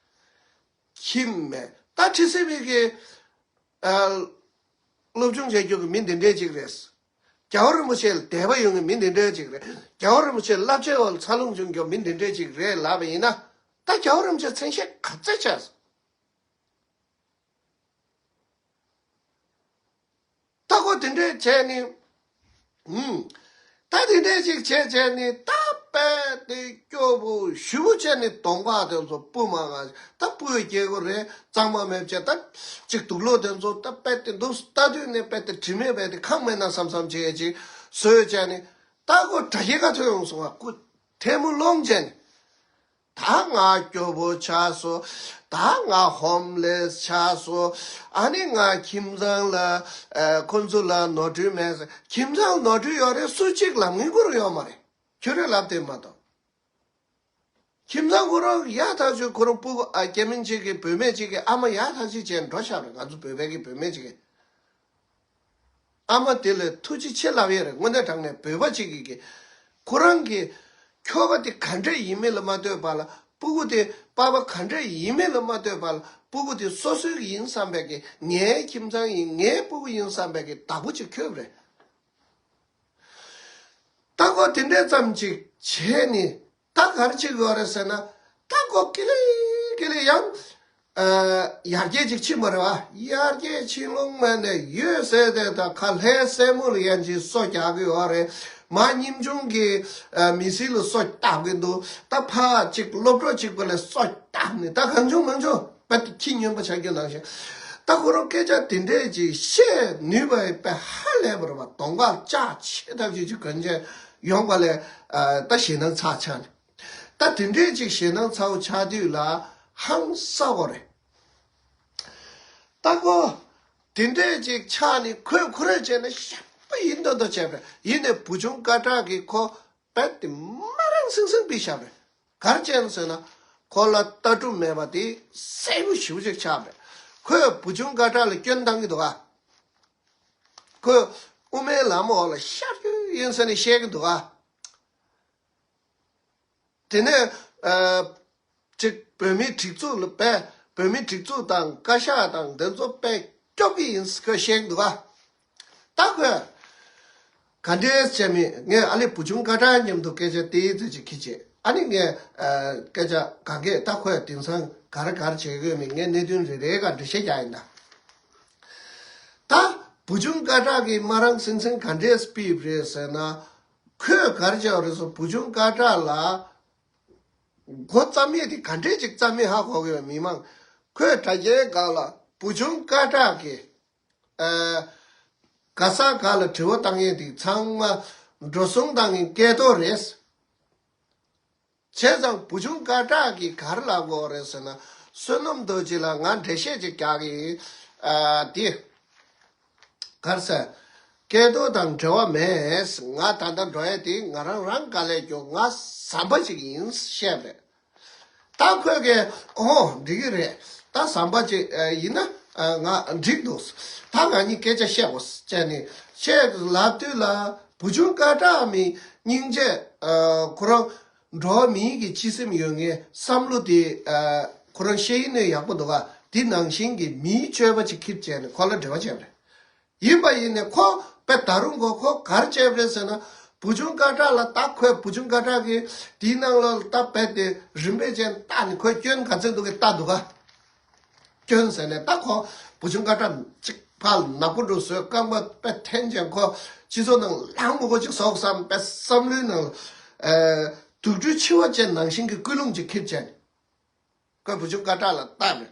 ཁྱིམ་མེད་ད། ཁྲི་སི་པི་གི་ཨ། སློབ་སྦྱོང་བྱེད་རྒྱུ་གི་མི་འདི་འདྲས་ཅིག་རེད། རྒྱལ་བ་རིན་པོ་ཆེ་ལ་དད་པ་ཡོད་མཁན་མི་འདི་འདྲས་ཅིག་རེད། རྒྱལ་བ་རིན་པོ་ཆེ་བསླབ་བྱའི་འོག་ལ་འཚར་ལོངས་བྱུང་རྒྱུ་མི་འདི་འདྲས་ཅིག་རེད་ལབ་པ་ཡིན་ན། ད་རྒྱལ་བ་རིན་པོ་ཆེ་མཚན་ཤས་ག་ཚད་ཆགས་སོང་། ད་ཁོ་དེ་འདྲས་བྱས་ནས། ཨུམ། ད་དེ་འདྲས་ཅིག་བྱས་བྱས་ནས་ད་རྦད་དེ་སྐྱོ་པོ་ཞེ་པོ་བྱས་ནས་གདོང་པ་དེ་ཚོ་སྤུ་མ་ག་ད་སྤུ་སྐྱེས་པོ་རེད། གཙང་མ་མེད་བྱས་ད་ཅིག་དུག་ལོག་དེ་ཚོ་ད་རྦད་དེ་འདུག་ལྟ་དུས་ནས་རྦད་དེ་དྲི་མེད་རྦད་དེ་ཁམས་མེད་ན་བསམ་བསམ་བྱས་ཅིག་བཟོས་བྱས་ནས། ད་ཁོ་དྲ་རྒྱའི་ཁ་ཐོན་ཡོང་སོང་བ། སྐུ་ཐལ་མོ་སློང་བྱས་ནས། ད་ང་སྐྱོ་པོ་ཆགས་སོང་། ད་ང་ཧོམ་ལེ་སི་ཆགས་སོང་། ཨ་ནི་ང་ཁྱིམ་ཚང་ལ་ཨ། ཁོ་ཚོ་ལ་ནོར་འཁྲུལ་མེད་ཟེར། ཁྱིམ་ཚང་ནོར་འཁྲུལ་ཡོད་རེད། སུ་གཅིག་ལབ་མཁན་ཁོ་རང་ཡོད་མ་རེད། ཁྱོད་རང་ལབ་བསྡད་མ་གཏོགས། ཁྱིམ་ཚང་ཁོ་རང་ཡག་ཐག་ཆོད། ཁོ་རང་སྤུ་གུ་ཨ། སྐྱེ་དམན་གཅིག་གི་བུད་མེད་གཅིག་གི་ཨ་མ་ཡག་ཐག་ཆོད་བྱས་འགྲོ་ཤག་རེད། ང་ཚོ་བོད་པའི་གི་བུད་མེད་གཅིག་གི། ཨ་མ་དེ་ལ་ཐུགས་རྗེ་ཆེ་ལབ་ཡས་རེད། དངོས་གནས་དྲང་གནས་བོད་པ་གཅིག་གིས་ཀྱི་ཁོ་རང་གི་ཁྱོ་ག་དེ་ག་འདྲ་ཡིན་མིན་ལ་མ་ལྟོས་པ་ལ། སྤུ་གུ་དེ་པ་ཕ་ག་འདྲ་ཡིན་མིན་ལ་མ་ལྟོས་པ་ལ། སྤུ་གུ་དེ་སོ་སོའི་གི་ཡིན་བསམ་པའི་གི། ངའི་ཁྱིམ་ཚང་ཡིན། ངའི་སྤུ་གུ་ཡིན་བསམ་པའི་གི་བདག་པོ་ཅིག་ཁྱོད་རེད། ད་ཁོ་དེ་འདྲས་ཙམ་ཅིག་བྱས་ནས། ད་ག་རེ་བྱེད་དགོས་རེད་ཟེར་ན། ད་ཁོ་ཀི་ལི་ཀི་ལི་ཡང་ཨ། ཡར་རྒྱས་ཅིག་ཕྱིན་པ་རེད་བ། ཡར་རྒྱས་ཕྱིན་ལོང་མ་ནས་ཡོད་ཟེར་ཏེ། ད་ཁ་ལྷའི་སྲས་མོ་ལ་ཡན་ཅིག་སོ་རྒྱག་གི་ཡོད་རེད། མ་ཉམ་ཆུང་གི་ཨ། མི་སེར་ལ་སོ་བཏབ་གི་འདུག་ད་ཕ་གཅིག་སློབ་གྲོགས་གཅིག་པ་ལ་སོ་བཏབ་ནས། ད་གང་བྱུང་མང་བྱུང་རྦད་དེ་ཁྱི་སྨྱོན་པ་ཆགས་རྒྱུ་ནང་བཞིན། ད་ཁོ་རང་སྐད་ཆ་དེ་འདྲས་ཅིག་བཤད་ནུས་པ་དཔེ་ཧ་ལས་པ་རེད་བ། གདོང་ཁ་ལྕགས་ཆེ་ཐབས་ཅིག་ཅིག་གོན་བྱས་ཡོང་པ་ལས་ཨ། ད་ཞེད་སྣང་ཚ་ཆགས་ནས། ད་དེ་འདྲས་ཅིག་ཞེད་སྣང་ཚ་པོ་ཆགས་དུས་ལ་ཧང་སང་བ་རེད། ད་ཁོ་དེ་འདྲས་ཅིག་ཆགས་ནས་ཁོས་ཁོ་རང་བྱས་ན་ཞབས་པ་ཡིན་མདོག་མདོག་བྱས་པས། ཡིན་ནའི་བུ་ཆུང་སྐད་གྲགས་ཀྱིས་ཁོ་རྦད་དེ་མ་རང་སིང་སིང་བྱས་པས། ག་རེ་བྱས་ན་ཟེར་ན། ཁོ་ལ་ལྟ་གྲུབ་མེད་པ་དེ་གསལ་པོ་ཞེ་པོ་ཅིག་ཆགས་པས། ཁོས་བུ་ཆུང་སྐད་གྲགས་ལ་སྐྱོན་བཏང་གི་འདུག་ག་ཁོས་དབུ་མའི་ལམ་འོག་ལ་ཤར་རྒྱུ་ཡིན་ཟེར་ནས་བཤད་ཀྱི་འདུག་ག་དེ་ནས་ཨ། ཅིག་བོད་མིའི་སྒྲིག་འཛུགས་ལ་དཔེ། བོད་མིའི་སྒྲིག་འཛུགས་དང་བཀའ་ཤག་དང་དེ་ཚོ་དཔེ་སྐྱོབ་ཀྱི་ཡིན་ཁོས་བཤད་ཀྱི་འདུག་ག་ད་ཁོས་ག་འདྲས་བྱས་མིན། ངས་ཨ་ལེ་བུ་ཆུང་སྐད་གྲགས་མཉམ་དུ་སྐད་ཆ་དེའི་ཚོད་ཅིག་ཁྱི་བྱེད། ཨ་ནི་ངས་ཨ། སྐད་ཆ་གང་གས། ད་ཁོས་དེང་སང་ག་རེ་ག་རེ་བྱེད་དགོས་མིན་ངས་གནད་དོན་རེ་རེ་ག་འགྲེལ་བཤད་རྒྱག་ཡིན་ད། ད་བུ་ཆུང་སྐད་གྲགས་ཀྱིས་མ་རང་སེམས་སེམས་ག་འདྲས་སྤེལ་རེད་ཟེར་ན། ཁོས་ག་རེ་བྱས་པ་རེད་ཟེར། བུ་ཆུང་སྐད་གྲགས་ལ་མགོ་བརྩམས་ཡས་དེ་ག་འདྲས་ཅིག་བརྩམས་ཡས་ཧ་གོ་གི་ཡོད། མི་མང་ཁོས་དྲ་རྒྱའི་སྒང་ལ་བུ་ཆུང་སྐད་གྲགས་ཀྱིས་ཨ་ག་ས་ག་ལ་དྲི་བ་བཏང་ཡས་དེ་ཚང་མ་འགྲོ་སོང་བཏང་མཁན་སྐལ་རྡོར་རེད། བྱས་ཙང་བུ་ཆུང་སྐད་གྲགས་ཀྱིས་ག་རེ་ལབ་དགོས་རེད་ཟེར་ན། བསོད་ནམས་རྡོ་རྗེ་ལ་ང་འགྲེལ་བཤད་ཅིག་རྒྱག་གི་ཡིན། ཨ་དེ་ག་རེ་ཟེར། སྐལ་རྡོར་དང་འབྲེལ་བ་མེད། ང་ད་ལྟ་འགྲོ་ཡ་དེ་ང་རང་རང་དཀའ་ལས་རྒྱོབ། ང་ཟམ་པ་ཅིག་ཡིན་བཤད་པ་རེད། ད་ཁོས་ཀྱིས་ཨོ་འགྲིག་གི་རེད། ད་ཟམ་པ་ཅིག་ཨ་ཡིན་ན་ཨ་ང་འགྲིག་འདུག་ད་ང་གཉིས་སྐད་ཆ་བཤད་དགོས་བྱས་ནས་བཤད་ལབ་དུས་ལ། བུ་ཆུང་སྐད་གྲགས་མི་སྙིང་རྗེ་ཨ་ཁོ་རང་འགྲོ་བ་མིའི་གི་སྤྱི་སེམས་ཡོད་མཁན་བསམ་བློ་དེ་ཨ་ཁོ་རང་ཤེས་ཡིན་ནས་ཡག་པོ་འདུག་ག་དེ་ནང་བཞིན་གྱི་མིའི་སྤྱོད་པ་ཅིག་ཁྱེར་བྱས་ནས་ཁོ་ལ་འབྲེལ་བ་བྱས་པ་རེད། ཡིན་པ་ཡིན་ནས་ཁོ་དཔེ་ད་རུང་ཁོ་ཁོ་ག་རེ་བྱས་པ་རེད་ཟེར་ན། བུ་ཆུང་སྐད་གྲགས་ལ་ད་ཁོས་བུ་ཆུང་སྐད་གྲགས་ཀྱིས་དེའི་ནང་ལོགས་ལ་ད་རྦད་དེ་རིམ་པས་ཅན་བལྟས་ནས་ཁོས་སྐྱོན་ག་ཚོད་འདུག་གི་བལྟས་འདུག་ག་སྐྱོན་ཟེར་ནས་ད་ཁོ་བུ་ཆུང་སྐད་གྲགས་གཅིག་ཕར་ནག་པོ་འགྲོ་བཟོས། རྐང་པ་དཔེ་འཐེན་ཅན་ཁོ་སྤྱི་ཚོགས་ནང་ལངས་མི་དགོས་ཅིག་བཟོ་བསམ་པའི་བསམ་བློའི་ནང་ལ་ཨ་དུག་སྦྲུལ་འཕྱི་བ་ཅན་ནང་བཞིན་གྱི་ཀུན་སློང་ཅིག་ཁྱེར་བྱས་ནས། ཁོས་བུ་ཆུང་སྐད་གྲགས་ལ་བལྟས་ནས།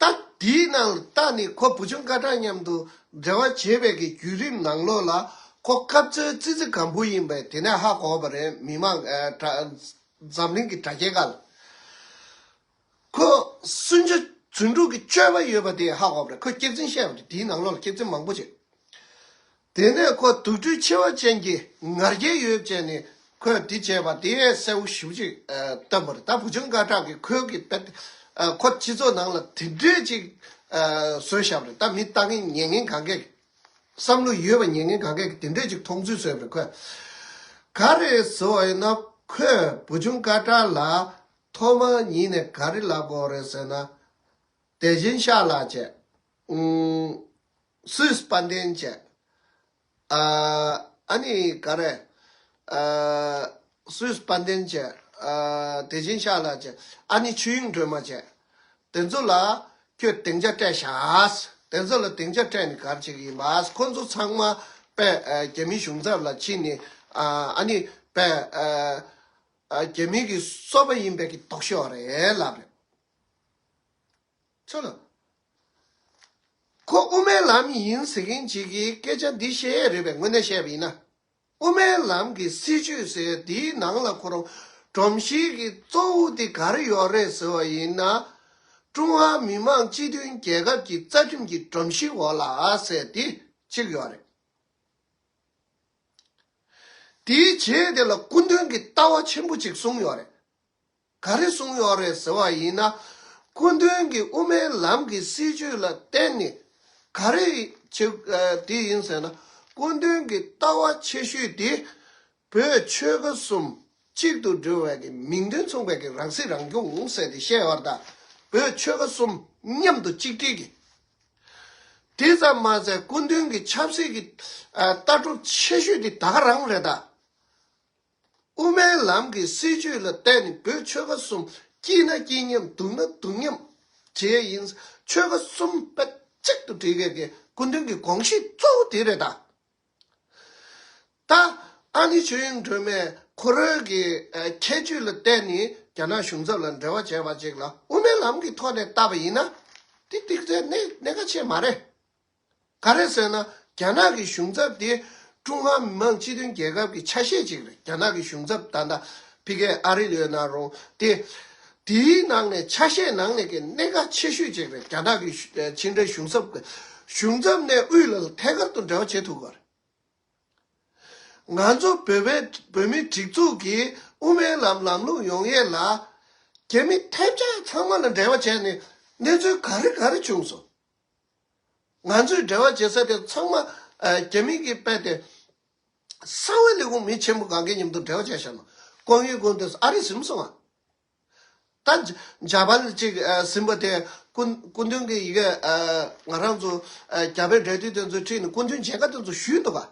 ད་དེའི་ནང་ལ་བལྟས་ནས་ཁོ་བུ་ཆུང་སྐད་གྲགས་མཉམ་དུ་འབྲེལ་བ་བྱེད་པའི་གི་བརྒྱུད་རིམ་ནང་ལོགས་ལ་ཁོ་སྐབས་འཚོལ་ཙི་ཙི་གང་པོ་ཡིན་པས་དེ་ནས་ཧ་གོ་བ་རེད། མི་མང་ཨ་དྲ་འཛམ་གླིང་གི་དྲ་རྒྱའི་སྒང་ལ། ཁོ་སུན་ཆོ་རྫུན་དྲུག་གི་སྤྱོད་པ་ཡོད་པ་དེ་ཧ་གོ་བ་རེད། ཁོས་སྐྱག་རྫུན་བཤད་པ་རེད། དེའི་ནང་ལོགས་ལ་སྐྱག་རྫུན་མང་པོ་བྱས། དེ་ནས་ཁོ་དུག་སྦྲུལ་འཕྱི་བ་ཅན་གྱི་ང་རྒྱལ་ཡོད་བྱས་ནས་ཁོས་དེ་བྱས་པ་དེ་གསལ་བོ་ཞེ་པོ་ཅིག་ཨ་བཏོན་པ་རེད། ད་བུ་ཆུང་སྐད་གྲགས་ཀྱིས་ཁོའི་གི་དཔེ་ཨ་ཁོ་སྤྱི་ཚོགས་ནང་ལ་དེ་འདྲས་ཅིག་ཨ་བཟོས་བཞག་པ་རེད། ད་མི་ལྟ་མཁན་ཉན་མཁན་གང་གས་བསམ་བློ་ཡོད་པ་ཉན་མཁན་གང་གས་དེ་འདྲས་ཅིག་མཐོང་ཚུལ་བཟོས་པ་རེད། ཁོས་ག་རེ་བཟོས་པ་ཡིན་ན། ཁོས་བུ་ཆུང་སྐད་གྲགས་ལ་ཐོག་མ་ཉིད་ནས་ག་རེ་ལབ་དགོས་རེད་ཟེར་ན། དེ་བཞིན་གཤེགས་ལགས་བྱས། ཨུམ། སུས་དཔལ་ལྡན་བྱས། ཨ་ཨ་ནི་ག་རེ། ཨ་སུས་དཔལ་ལྡན་བྱས། ཨ་དེ་བཞིན་གཤེགས་ལགས་བྱས། ཨ་ནི་ཆོས་དབྱིངས་སྒྲོལ་མ་བྱས། དེ་ཚོ་ལ་ཁྱོད་སྡིངས་ཆ་སྤྲད་བཞག་དེ་ཚོ་ལ་སྡིངས་ཆ་སྤྲད་ནས་ག་རེ་བྱེད་ཀྱི་ཡིན་པ། ཁོ་ཚོ་ཚང་མ་དཔེ་ཨ་རྒྱ་མིའི་གཞུང་ཚབ་ལ་ཕྱིན་ནས་ཨ་ཨ་ནི་དཔེ་ཨ་ཨ་རྒྱ་མི་གི་སོ་པ་ཡིན་པའི་གི་དོགས་གཞི་ཡོད་རེད་ལབ་རེད། ཚོ་ལ། ཁོ་དབུ་མའི་ལམ་ཡིན་ཟེར་མཁན་ཅིག་གིས་སྐད་ཆ་འདི་བཤད་ཡས་རེད་པས། དངོས་གནས་བཤད་པ་ཡིན་ན། དབུ་མའི་ལམ་གྱི་སྲིད་བྱུས་ཟེར་དེའི་ནང་ལ་ཁོ་རང་སྒྲོམ་གཞི་གི་གཙོ་བོ་དེ་ག་རེ་ཡོད་རེད་ཟེར་བ་ཡིན་ན། ཀྲུང་ཧྭ་མི་དམངས་སྤྱི་མཐུན་རྒྱལ་ཁབ་ཀྱི་རྩ་ཁྲིམས་ཀྱི་སྒྲོམ་གཞི་འོག་ལ་ཟེར་དེ་གཅིག་ཡོད་རེད། དེའི་རྗེས་དེ་ལ་སྐུ་མདུན་གྱིས་ལྟ་བ་ཆེན་པོ་གཅིག་གསུངས་ཡོད་རེད། ག་རེ་གསུངས་ཡོད་རེད་ཟེར་བ་ཡིན་ན། སྐུ་མདུན་གྱིས་དབུ་མའི་ལམ་གྱི་སྲིད་བྱུས་ལ་བརྟེན་ནས་ག་རེ་བྱེད་ཨ་དེ་ཡིན་ཟེར་ན། སྐུ་མདུན་གྱི་ལྟ་བ་ཆེ་ཤོས་དེ་བོད་ཆོལ་ཁ་གསུམ་གཅིག་ཏུ་སྒྲིལ་བའི་གི་མིང་དོན་མཚུངས་པའི་གི་རང་སྲིད་རང་སྐྱོང་ཟེར་ཏེ་བཤད་ཡོད་རེད། ད་བོད་ཆོལ་ཁ་གསུམ་མཉམ་དུ་གཅིག་སྒྲིལ་གྱི། དེ་ཙམ་མ་ཟད་སྐུ་མདུན་གྱི་ཆབ་སྲིད་ཀྱི་ཨ་ལྟ་གྲུབ་ཆེ་ཤོས་དེ་ད་ག་རང་རེད་ད། དབུ་མའི་ལམ་གྱི་སྲིད་བྱུས་ལ་བརྟེན་ནས་བོད་ཆོལ་ཁ་གསུམ་སྐྱིད་ན་སྐྱིད་མཉམ་སྡུག་ན་སྡུག་མཉམ་བྱས་ཡིན། ཆོལ་ཁ་གསུམ་དཔེ་གཅིག་ཏུ་སྒྲིལ་མཁན་གྱི་སྐུ་མདུན་གྱི་དགོངས་གཞི་གཙོ་བོ་དེ་རེད་ད། ད་ཨ་ནེ་ཆོས་དབྱིངས་སྒྲོལ་མས་ཁོ་རང་གི་ཨ་ཁྱད་ཆོས་ལ་བརྟེན་ནས་རྒྱ་ནག་གཞུང་ཚབ་ལ་འབྲེལ་བ་བྱས་པ་ཅིག་ལ་དབུ་མའི་ལམ་གྱི་ཐོག་ནས་བལྟས་པ་ཡིན་ན། དེ་ཏིག་ཙེ་གནད་གནད་འགག་ཆེ་མ་རེད། ག་རེ་ཟེར་ན། རྒྱ་ནག་གི་གཞུང་ཚབ་དེ་ཀྲུང་ཧྭ་མི་དམངས་སྤྱི་མཐུན་རྒྱལ་ཁབ་ཀྱི་ཆ་ཤས་ཅིག་རེད། རྒྱ་ནག་གི་གཞུང་ཚབ་ད་ལྟ་ཕ་གིའི་ཨ་རི་ལ་ཡོད་ན་རུང་དེ། དེའི་ནང་ནས་ཆ་ཤས་ནང་ནས་ཀྱི་གནད་འགག་ཆེ་ཤོས་ཅིག་རེད། རྒྱ་ནག་གི་གཞུ་ཕྱི་འབྲེལ་གཞུང་ཚབ་ཀྱི་གཞུང་ཚབ་ནས་དབུས་ལ་ཐད་ཀར་དུ་འབྲེལ་བ་བྱེད་ཐུབ་དགོས་རེད། ང་ཚོ་བོད་པའི་བོད་མིའི་སྒྲིག་འཛུགས་ཀྱི་དབུ་མའི་ལམ་ལམ་ལུགས་ཡོང་ཡས་ལ་རྒྱ་མི་ཐེབས་ཆག་ཚང་མ་ལ་འབྲེལ་བ་བྱས་ནས་གནས་ཚུལ་ག་རེ་ག་རེ་བྱུང་སོང་། ང་ཚོས་འབྲེལ་བ་བྱེད་ས་དེ་ཚང་མ་ཨ་རྒྱ་མི་གི་དཔེ་དེ་གསང་བའི་ལས་ཁུངས་མི་ཆེན་པོ་གང་གའི་མཉམ་དུ་འབྲེལ་བ་བྱས་བཞག་ན་ཀོང་ཡུལ་ཀོང་དེ་ཨ་རི་ཟིན་སོང་ཨ། ད་ཇ་ཇ་པན་གཅིག་ཨ་ཟིན་པ་དེ་སྐུ་སྐུ་མདུན་གྱི་ཡི་གེ་ཨ་ང་རང་ཚོ་ཨ་རྒྱ་བལ་འབྲེལ་མཐུད་དེ་ཚོ་ཁྲིད་ནས་སྐུ་མདུན་མཇལ་ཁ་དེ་ཚོ་ཞུས་འདུག་ག་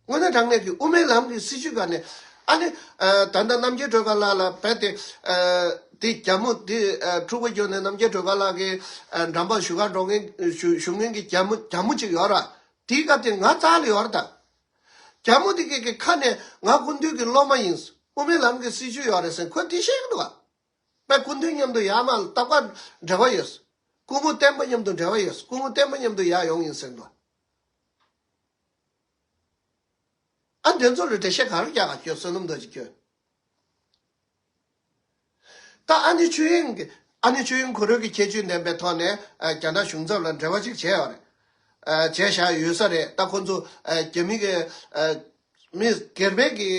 དངོས་གནས་དྲང་གནས་ཀྱི་དབུ་མའི་ལམ་གྱི་སྲིད་བྱུས་སྒང་ནས་ ཨ་ནི་ཨ་ད་ལྟ་རྣམ་རྒྱལ་སྒྲོལ་དཀར་ལགས་ལ་རྦད་དེ་ཨ་དེ་རྒྱ་མོ་དེ་ཨ་འཁྲུག་པ་བརྒྱབ་ནས་རྣམ་རྒྱལ་སྒྲོལ་དཀར་ལགས་ཀྱི་ཨ་འགྲམ་པར་བཞུགས་སྒར་འགྲོ་མཁན་བཞུགས་བཞུགས་མཁན་གྱི་རྒྱ་མོ་རྒྱ་མོ་ཅིག་ཡོད་ར། དེའི་སྐབས་དེ་ང་རྩ་ལ་ཡོད་ར་ད། རྒྱ་མོ་དེ་གི་གི་ཁ་ནས་ང་སྐུ་མདུན་གྱི་སློབ་མ་ཡིན། དབུ་མའི་ལམ་གྱི་སྲིད་བྱུས་ཡོད་རེད་ཟེར་ཁོས་དེ་བཤད་གི་འདུག་ག། པའི་སྐུ་མདུན་མཉམ་དུ་ཡར་མར་ལ་རྟག་པར་འབྲེལ་བ་ཡོད། སྐུ་ངོ་བསྟན་པ་མཉམ་དུ་འབྲེལ་བ་ཡོད། སྐུ་ངོ་བསྟན་པ་མཉམ་དུ་ཡར་ཡོང་ཡིན་ཟེར་འདུག། ཨ་དེ་ཚོ་ལ་འགྲེལ་བཤད་ག་རེ་རྒྱག་ག་ཁྱོད་བསོད་ནམས་རྡོ་རྗེ་ཁྱོད། ད་ཨ་ནེ་ཆོས་དབྱིངས་ཀྱི་ཨ་ནེ་ཆོས་དབྱིངས་ཁོ་རང་གི་ཁྱད་ཆོས་ལྡན་པའི་ཐོག་ནས་ཨ་རྒྱ་ནག་གཞུང་ཚབ་ལ་འབྲེལ་བ་ཅིག་བྱས་ཡོད་རེད། ཨ་བྱས་བཞག་ཡོད་ས་རེད། ད་ཁོ་ཚོ་ཨ་རྒྱ་མི་གི་ཨ་མི་སྒེར་པའི་གི་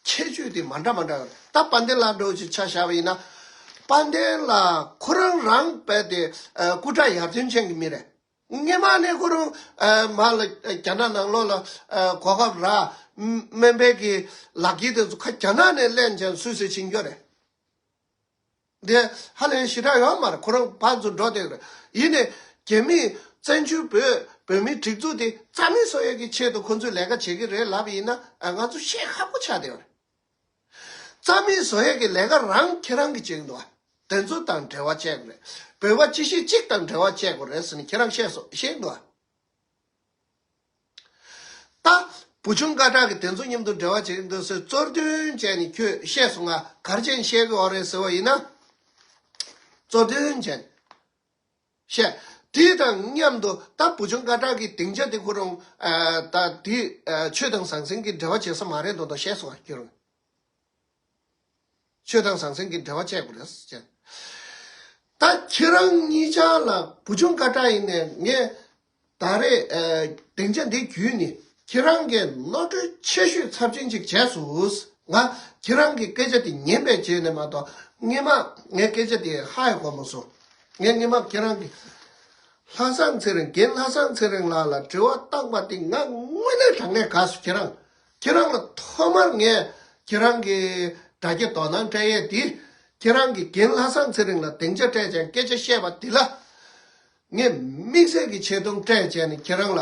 ཁྱད་ཆོས་དེ་མ་འདྲ་མ་འདྲ་ཡོད་རེད། ད་དཔལ་ལྡན་ལགས་འདྲ་བོ་ཅིག་ཆ་བཞག་པ་ཡིན་ན། དཔལ་ལྡན་ལགས་ཁོ་རང་རང་རྦད་དེ་ཨ་སྐུ་དྲག་ཡར་ཐོན་ཅན་གྱི་མི་རེད། སྔོན་མ་ནས་ཁོ་རང་ཨ་མར་ལ་རྒྱ་ནག་ནང་ལོགས་ལ་ཨ་གོ་སྐབས་རག་སྨན་པའི་གི་ལག་འཁྱེར་དེ་ཚོ་ཁ་རྒྱ་ནག་ནས་ལེན་བྱས་སུད་སི་ཕྱིན་རྒྱུ་རེད། དེ་ཧ་ལས་ཞེ་དྲག་ཡོད་མ་རེད། ཁོ་རང་ཕར་ཚུར་འགྲོ་བསྡད་ཀྱི་རེད། ཡིན་ནའི་རྒྱ་མིས་བཙན་བྱོལ་བོད་བོད་མིའི་སྒྲིག་འཛུགས་དེ་རྩ་མེད་བཟོ་ཡས་ཀྱི་ཆེད་དུ་ཁོ་ཚོས་ལས་ཀ་བྱེད་ཀྱི་རེད་ལབ་པ་ཡིན་ན་ཨ་ང་ཚོ་བཤད་ཁག་པོ་ཆགས་བསྡད་ཡོད་རེད། རྩ་མེད་བཟོ་ཡས་ཀྱི་ལས་ཀ་རང་ཁྱེད་རང་གིས་བྱེད་ཀྱི་འདུག་བ། དེ་ཚོ་དང་འབྲེལ་བ་བཅད་དགོས་རེད། བོད་པ་སྤྱི་བཤད་གཅིག་དང་འབྲེལ་བ་བཅད་དགོས་རེད་ཟེར་ནས་ཁྱེད་རང་བཤད་སོང་བཤད་ཀྱི་འདུག་བ། ད་བུ་ཆུང་སྐད་གྲགས་ཀྱིས་དེ་ཚོ་མཉམ་དུ་འབྲེལ་བ་བྱེད་ཀྱི་འདུག་ཟེར་གཙོར་འདོན་བྱས་ནས་ཁྱོད་བཤད་སོང་ང་ག་རེ་བྱས་ནས་བཤད་ཀྱི་ཡོད་རེད་ཟེར་བ་ཡིན་ན། གཙོར་འདོན་བྱས་ནས། བཤད། དེ་དང་མཉམ་དུ་ད་བུ་ཆུང་སྐད་གྲགས་ཀྱི་སྡིངས་ཆ་དེ་ཁོ་རང་ཨ་ད་དེ་ཨ་ཆོས་དང་ཟང་ཟིང་གི་འབྲེལ་བ་བྱེད་ས་མ་རེད་མདོག་མདོག་བཤད་སོང་བ་ཁྱོད་རང་། ཆོས་དང་ཟང་ཟིང་གི་འབྲེལ་བ་བཅད་དགོས་རེད་ཟེར། ད་ཁྱེད་རང་གཉིས་ཆ་ལ་བུ་ཆུང་སྐད་གྲགས་ཡིན་ནས་ངས་ད་རེས་ཨ་སྡིངས་ཆ་འདི་བརྒྱུད་ནས་ཁྱེད་རང་གིས་ནོར་འཁྲུལ་ཆེ་ཤོས་ཚབས་ཆེན་ཅིག་བྱས་སོང་། ང་ཁྱེད་རང་གི་སྐད་ཆ་དེ་ཉན་པའི་རྗེས་ནས་མ་གཏོགས་སྔོན་མ་ངའི་སྐད་ཆ་དེ་ཧ་ཡང་གོ་མ་སོང་། ངས་སྔོན་མ་ཁྱེད་རང་གི་ལྷ་བཟང་ཚེ་རིང་རྒན་ལྷ་བཟང་ཚེ་རིང་ལགས་ལ་དྲི་བ་བཏང་པ་དེ་ང་དངོས་གནས་དྲང་གནས་དགའ་སོང་ཁྱེད་རང་། ཁྱེད་རང་ལ་ཐོག་མར་ངས་ཁྱེད་རང་གི་དྲ་རྒྱ་དོ་སྣང་སྤྲད་ཡས་དེ། ཁྱེད་རང་གིས་རྒན་ལྷ་བཟང་ཚེ་རིང་ལ་སྡིངས་ཆ་སྤྲད་བྱས་སྐད་ཆ་བཤད་པ་དེ་ལ། ངས་དམིགས་བསལ་གྱི་ཆེ་མཐོང་སྤྲད་བྱས་ནས་ཁྱེད་རང་ལ་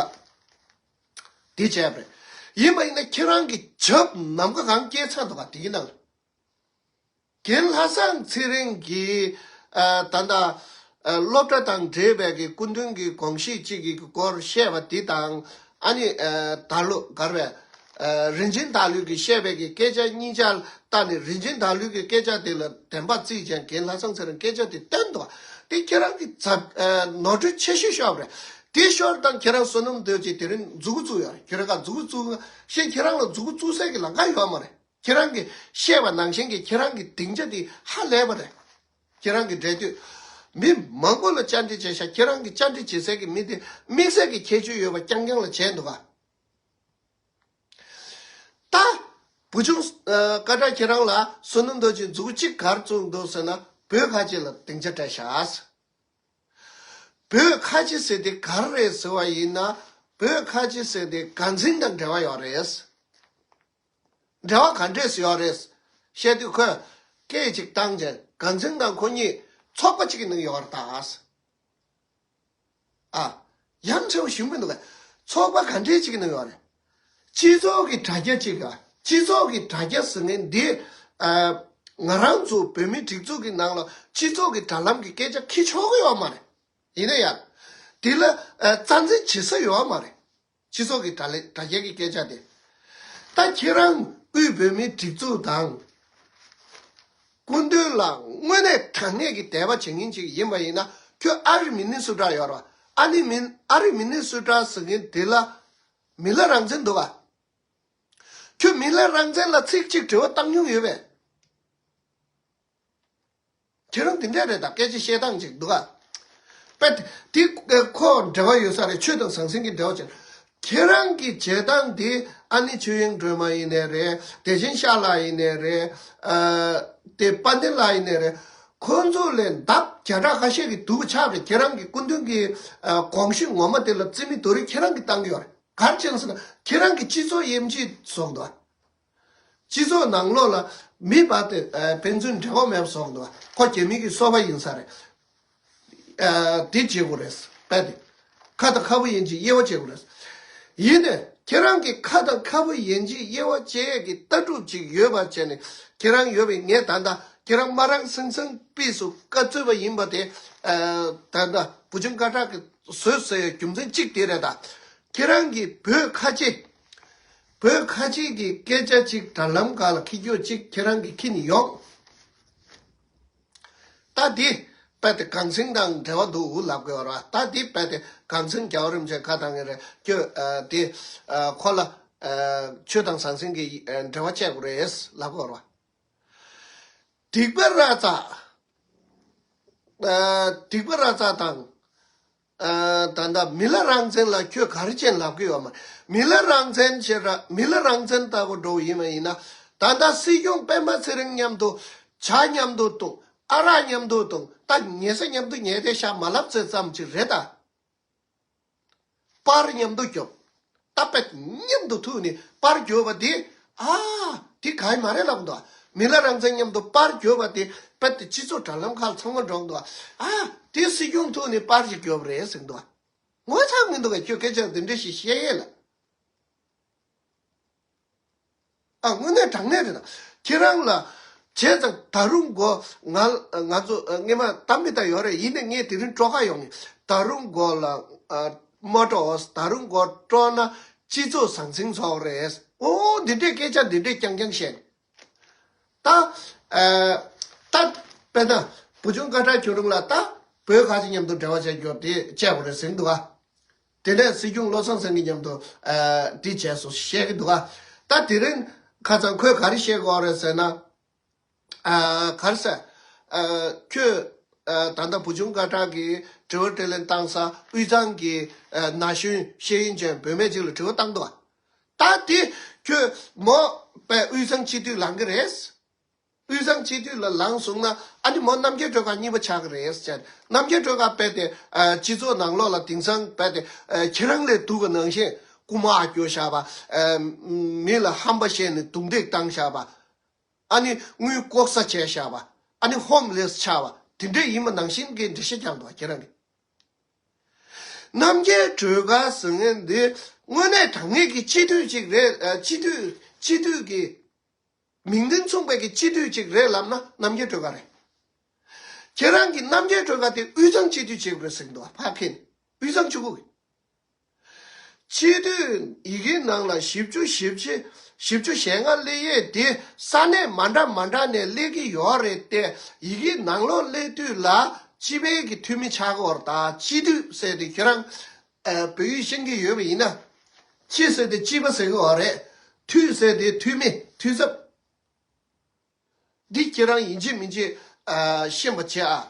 དེ་བྱས་པ་རེད། ཡིན་པ་ཡིན་ན་ཁྱེད་རང་གིས་བྱབ་ནམ་མཁའ་གང་སྐྱེས་ཚར་འདུག་ག་དེའི་ནང་། རྒན་ལྷ་བཟང་ཚེ་རིང་གིས་ཨ་ད་ལྟ་ཨ་སློབ་གྲྭ་དང་འབྲེལ་བའི་གི་སྐུ་མདུན་གྱི་དགོངས་གཞི་གཅིག་གི་སྐོར་བཤད་པ་འདི་དང་ཨ་ནི་ཨ་ད་ལོ་གར་བའི་ཨ་རིན་ཆེན་བདག་ལུས་ཀྱིས་བཤད་པའི་གི་སྐད་ཆ་གཉིས་ཆར་བལྟས་ནས་རིན་ཆེན་བདག་ལུས་ཀྱི་སྐད་ཆ་དེ་ལ་བདེན་པ་བརྩིས་ཀྱང་རྒན་ལྷ་བཟང་ཚེ་རིང་སྐད་ཆ་དེ་བཏོན་འདུག་དེ་ཁྱེད་རང་གི་ཛ་ཨ་ནོར་འཁྲུལ་ཆེ་ཤོས་ཤོར་བ་རེད། དེ་ཤོར་དང་ཁྱེད་རང་བསོད་ནམས་རྡོ་རྗེ་དེ་རིང་མཛུ་གུ་བཙུགས་ཡོད་རེད། ཁྱེད་རང་ག་མཛུ་གུ་བཙུགས་ཤེས་ཁྱེད་རང་ལ་མཛུ་གུ་བཙུགས་སའི་གི་ལམ་ཁ་ཡོད་མ་རེད། ཁྱེད་རང་གིས་བཤད་པ་ནང་བཞིན་གྱི་ཁྱེད་རང་གི་སྡིངས་ཆ་དེ་ཧ་ལས་པ་རེད། ཁྱེད་རང་གི་འབྲེལ་མཐུད། མི་མང་པོ་ལ་བཅར་འདྲི་བྱས་ཤག་ཁྱེད་རང་གི་བཅར་འདྲི་བྱེད་སའི་གི་མི་དེ་དམིགས་བསལ་གྱི་ཁྱད་ཆོས་ཡོད་པ་རྐྱང་རྐྱང་ལ་བྱས་འདུག་ག་ད། བུ་ཆུང་ཨ་སྐད་གྲགས་ཁྱེད་རང་ལ་བསོད་ནམས་རྡོ་རྗེ་མཛུ་གུ་གཅིག་ག་རེ་བཙུགས་འདུག་ཟེར་ན་བོད་ཁ་ཆེ་ལ་སྡིངས་ཆ་སྤྲད་ཤག་བོད་ཁ་ཆེ་ཟེར་དེ་ག་རེ་རེད་ཟེར་བ་ཡིན་ན་བོད་ཁ་ཆེ་ཟེར་དེ་དགའ་འཛིན་དང་འབྲེལ་བ་ཡོད་རེད། འབྲེལ་བ་ག་འདྲས་སུ་ཡོད་རེད། བཤད་དུས་ཁོས་སྐད་ཅིག་བཏང་རྗེས་དགའ་འཛིན་དང་ཁོ་གཉིས་ཚོགས་པ་གཅིག་གི་ནང་ཡོད་རེད་ད། ཨ། ཡ་མཚན་པོ་ཞིག་མི་འདུག་གས། ཚོགས་པ་ག་འདྲས་གཅིག་གི་ནང་ཡོད་རེད། སྤྱི་ཚོགས་ཀྱི་དྲ་རྒྱ་གཅིག་ག་སྤྱི་ཚོགས་ཀྱི་དྲ་རྒྱ་ཟེར་མཁན་འདི། ཨ། ང་རང་ཚོ་བོད་མིའི་སྒྲིག་འཛུགས་ཀྱི་ནང་ལ་སྤྱི་ཚོགས་ཀྱི་དྲ་ལམ་གྱི་སྐད་ཆ་འཁྱེར་ཆོག་གི་ཡོད་མ་རེད། ཡིན་ན་ཡང་། དེ་ལ་ཨ་རྩ་འཛིན་བྱེད་ས་ཡོད་མ་རེད། སྤྱི་ཚོགས་ཀྱི་དྲ་ལས་དྲ་རྒྱ་གི་སྐད་ཆ་དེ། ད་ཁྱེད་རང་དབུས་བོད་མིའི་སྒྲིག་འཛུགས་དང་། སྐུ་མདུན་ལ་དངོས་གནས་དྲང་གནས་ཀྱི་དད་པ་བྱེད་མཁན་ཅིག་ཡིན་པ་ཡིན་ན་ཁྱོད་ཨ་རི་མི་ནི་སུ་ཊ་ཡོད་ར། ཨ་ནི་མི་ཨ་རི་མི་ནི་སུ་ཊ་ཟེར་མཁན་དེ་ལ་མི་ལ་རང་བཙན་འདུག་ག་ཁྱོད་མི་ལ་རང་བཙན་ལ་ཚིག་གཅིག་དྲི་བ་བཏང་མྱོང་ཡོད་པས། ཁྱེད་རང་འདི་འདྲ་རེད་ད་སྐད་ཆ་བཤད་སྟངས་ཅིག་འདུག་ག་པད་དེ་ཁོ་འབྲེལ་བ་ཡོད་ས་རེད། ཆོས་དང་ཟང་ཟིང་གི་འབྲེལ་བ་ཅན། ཁྱེད་རང་གི་བྱེད་སྟངས་དེ་ཨ་ནི་ཆོས་དབྱིངས་སྒྲོལ་མ་ཡིན་ནའི་རེད། བདེ་ཆེན་ཤར་ལགས་ཡིན་ནའི་རེད། ཨ་དེ་དཔལ་ལྡན་ལགས་ཡིན་ནའི་རེད། ཁོ་ཚོ་ལས་ལྡབ་བརྒྱ་ཕྲག་ཁ་ཤས་ཀྱི་སྡུག་ཆགས་རེད། ཁྱེད་རང་གི་སྐུ་མདུན་གྱི་ཨ་དགོངས་གཞི་ངོ་མ་དེ་ལ་རྩིས་མེད་རྡོ་རིང་ཁྱེད་རང་གིས་བཏང་གི་ཡོད་རེད། ག་རེ་བྱས་ན་ཟེར་ན་ཁྱེད་རང་གི་སྤྱི་ཚོགས་དབྱེ་འབྱེད་བཟོ་གི་འདུག་ག་སྤྱི་ཚོགས་ནང་ལོགས་ལ་མི་བར་དུ་ཨ་ཕན་ཚུན་འབྲེལ་བ་མེད་པ་བཟོ་གི་འདུག་ག་ཁོ་རྒྱ་མི་གི་སོ་པ་ཡིན་ས་རེད། ཨ་དེ་བྱེད་དགོས་རེད། དཔེ་དེ་ཁ་དང་ཁ་བུ་ཡིན་གྱི་དབྱེ་བ་བྱེད་དགོས་རེད། ཡིན་ནས་ ཁྱེད་རང་གི་ཁ་དང་ཁ་སྤུ་ཡན་ཆད་དབྱེ་བ་བཅད་ཡས་ཀྱི་ལྟ་གྲུབ་ཅིག་ཡོད་པ་བྱས་ནས་ཁྱེད་རང་ཡོད་པའི་ངས་ད་ལྟ་ཁྱེད་རང་མ་རང་སེམས་སེམས་པིས་སུ་བཀའ་བཙུགས་པ་ཡིན་པ་དེ་ད་ལྟ་བུ་ཆུང་སྐད་གྲགས་ཀྱི་བཟོས་ཟེར་ཡའི་རྒྱུ་མཚན་གཅིག་དེ་རེད་ད། ཁྱེད་རང་གི་བོད་ཁ་ཆེ། བོད་ཁ་ཆེ་གི་སྐད་ཆ་གཅིག་དྲ་ལམ་ཁག་ལ་འཁྱེར་རྒྱུ་གཅིག་ཁྱེད་རང་གི་འཁྱེར་ནས་ཡོང་། ད་འདི་རྦད་དེ་གངས་སེང་དང་འབྲེལ་བ་འདུག་ལབ་དགོས་ར། ད་འདི་རྦད་དེ་གངས་སེང་རྒྱལ་བ་རིན་པོ་ཆེ་ཁ་བཏང་གི་རེད། ཁྱོད་ཨ་འདི་ཨ་ཁོ་ལ་ཨ་ཆོས་དང་ཟང་ཟིང་གི་ཨ་འབྲེལ་བ་བཅད་དགོས་རེད་ལབ་དགོས་ར། སྡིག་པ་ར་ཙ། ཨ་སྡིག་པ་ར་ཙ་དང་། ཨ་ད་ལྟ་མི་ལ་རང་བཙན་ལ་ཁྱོད་ག་རེ་བྱས་ལབ་གི་ཡོད་མ་རེད། མི་ལ་རང་བཙན་བྱེད་ར་མི་ལ་རང་བཙན་ལྟ་བུ་འགྲོ་ཡིན་མ་ཡིན་ན། ད་ལྟ་སྲིད་སྐྱོང་སྤེན་པ་ཚེ་རིང་མཉམ་དུ་ཇ་མཉམ་དུ་བཏུང་། ཨ་རག་མཉམ་དུ་བཏུང་། ད་ཉལ་ས་མཉམ་དུ་ཉལ་བསྡད་ཤག་མ་ལབ་ཚོད་ཙམ་ཅིག་རེད་ད། པར་མཉམ་དུ་རྒྱོབ། ད་པད་མཉམ་དུ་ཐུག་ནས་པར་རྒྱོབ་པ་དེ། ཨ་དེ་ག་ཡི་མ་རེད་ལབ་འདུག་མི་ལ་རང་བཙན་མཉམ་དུ་པར་རྒྱོབ་པ་དེ་པད་དེ་སྤྱི་ཚོགས་དྲ་ལམ་ཁག་ཚང་མ་འགྲོ་འདུག་ཨ་དེ་སྲིད་སྐྱོང་ཐུག་ནས་པར་ཞིག་རྒྱོབ་རེད་ཟེར་འདུག་ངོ་ཚ་མི་འདུག་གས། ཁྱོད་སྐད་ཆ་འདི་འདྲ་ཞིག་བཤད་ཡས་ལ། ཨ་དངོས་གནས་དྲང་གནས་རེད་ད། ཁྱེད་རང་ལ་བྱས་ཙང་ད་རུང་མགོ་ང་ང་ཚོ་ཨ་སྔས་མ་གཏམ་མི་ད་ཡོད་རེད། ཡིན་ནའི་ངས་དེ་རིང་སྤྲོ་ཁ་ཡོང་ནས་ད་རུང་མགོ་ལ་ཨ་མ་སྤྲོ། ད་རུང་མགོ་སྤྲོ་ན་སྤྱི་ཚོགས་ཟང་ཟིང་ཚོགས་རེད། ཨོ་འདི་འདྲའི་སྐད་ཆ་འདི་འདྲའི་རྐྱང་རྐྱང་བཤད་ནས། ད་ཨ་ད་དཔེར་ན་བུ་ཆུང་སྐད་གྲགས་ཁྱོད་རང་ལ་ད་བོད་ཁ་ཆེ་མཉམ་དུ་འབྲེལ་བ་བྱས་རྒྱུ་དེ་བཅད་དགོས་རེད་ཟེར་གྱི་འདུག་ག་དེ་ནས་སྲིད་སྐྱོང་བློ་བཟང་སེང་གེ་མཉམ་དུ་ཨ་འདི་བྱས་སོང་བཤད་ཀྱི་འདུག་ག་ད་དེ་རིང་ཁ་སང་ཁོས་ག་རེ་བཤད་ཀྱི་ཡོད་རེད་ཟེར་ན། ཨ་ག་རེ་ཟེར། ཨ་ཁྱོད་ཨ་ད་ལྟ་བུ་ཆུང་སྐད་གྲགས་ཀྱིས་དྲི་བ་དྲིས་ལན་བཏང་ས་དབུས་གཙང་གི་ཨ་ན་གཞོན་ཤེས་ཡོན་ཅན་བུད་མེད་ཅིག་ལ་དྲི་བ་བཏང་འདུག་ག་ད་དེ་ཁྱོད་མོ་པའི་དབུས་གཙང་སྤྱི་འཐུས་ལངས་ཀྱི་རེད། དབུས་གཙང་སྤྱི་འཐུས་ལ་ལངས་སོང་ན་ཨ་ནི་མོ་རྣམ་རྒྱལ་སྒྲོལ་དཀར་གཉིས་པ་ཆགས་ཀྱི་རེད་ཟེར། རྣམ་རྒྱལ་སྒྲོལ་དཀར་རྦད་དེ་ཨ་སྤྱི་ཚོགས་ནང་ལོགས་ལ་དེང་སང་རྦད་དེ་ཨ་ཁྱེད་རང་ལས་སྡུག་པ་ནང་བཞིན་རྐུ་མ་ཨ་སྐྱོ་བཞག་པ། ཨ་མི་ལ་ཧམ་པ་བཤད་ནས་རྡུང་རྡེག་བཏང་བཞག་པ། ཨ་ནི་དངུལ་ལྐོག་ཟ་བྱས་བཞག་པ། ཨ་ནི་ཧོམ་ལེས་ཆགས་པ་དེ་འདྲས་ཡིན་པ་ནང་བཞིན་གྱི་འགྲེལ་བཤད་རྒྱག་འདུག་ཁྱེད་རང་གིས། རྣམ་རྒྱལ་སྒྲོལ་དཀར་ཟེར་མཁན་འདི་དངོས་གནས་དྲང་གནས་ཀྱི་སྤྱི་འཐུས་ཅིག་རེད། ཨ་སྤྱི་འཐུས་སྤྱི་འཐུས་ཀྱི་མིང་དོན་མཚུངས་པའི་གི་སྤྱི་འཐུས་ཅིག་རེད་ལབ་ན་རྣམ་རྒྱལ་སྒྲོལ་དཀར་རེད། ཁྱེད་རང་གིས་རྣམ་རྒྱལ་སྒྲོལ་དཀར་དེ་དབུས་གཙང་སྤྱི་འཐུས་བྱེད་དགོས་ཟེར་གྱི་འདུག་ཕ་ཕན་དབུས་གཙང་ཆུ་ཁུག་གི་སྤྱི་འཐུས་ཡི་གེ་ནང་ལ་བཞི་བཅུ་ཞེ་བཞི་བཞི་བཅུ་ཞེ་ལྔ་སླེབས་ཡས་དེ་ས་གནས་མ་འདྲ་མ་འདྲ་ནས་སླེབས་ཀྱི་ཡོད་རེད་དེ། ཡི་གེ་ནང་ལོགས་སླེབས་དུས་ལ་སྤྱི་པའི་གི་འཐུས་མི་ཆགས་ཀྱི་ཡོད་རེད། ད་སྤྱི་འཐུས་ཟེར་དེ་ཁྱེད་རང་ཨ་བོད་ཡིག་ཤེས་ཀྱི་ཡོད་པ་ཡིན་ན། སྤྱི་ཟེར་དེ་སྤྱི་པ་ཟེར་གྱི་ཡོད་རེད། འཐུས་ཟེར་དེ་འཐུས་མི་འཐུས་ཚབ། འདི་ཁྱེད་རང་ཡིན་གཅིག་མིན་གཅིག་ཨ་ཤེས་པ་བྱེད་ཨ།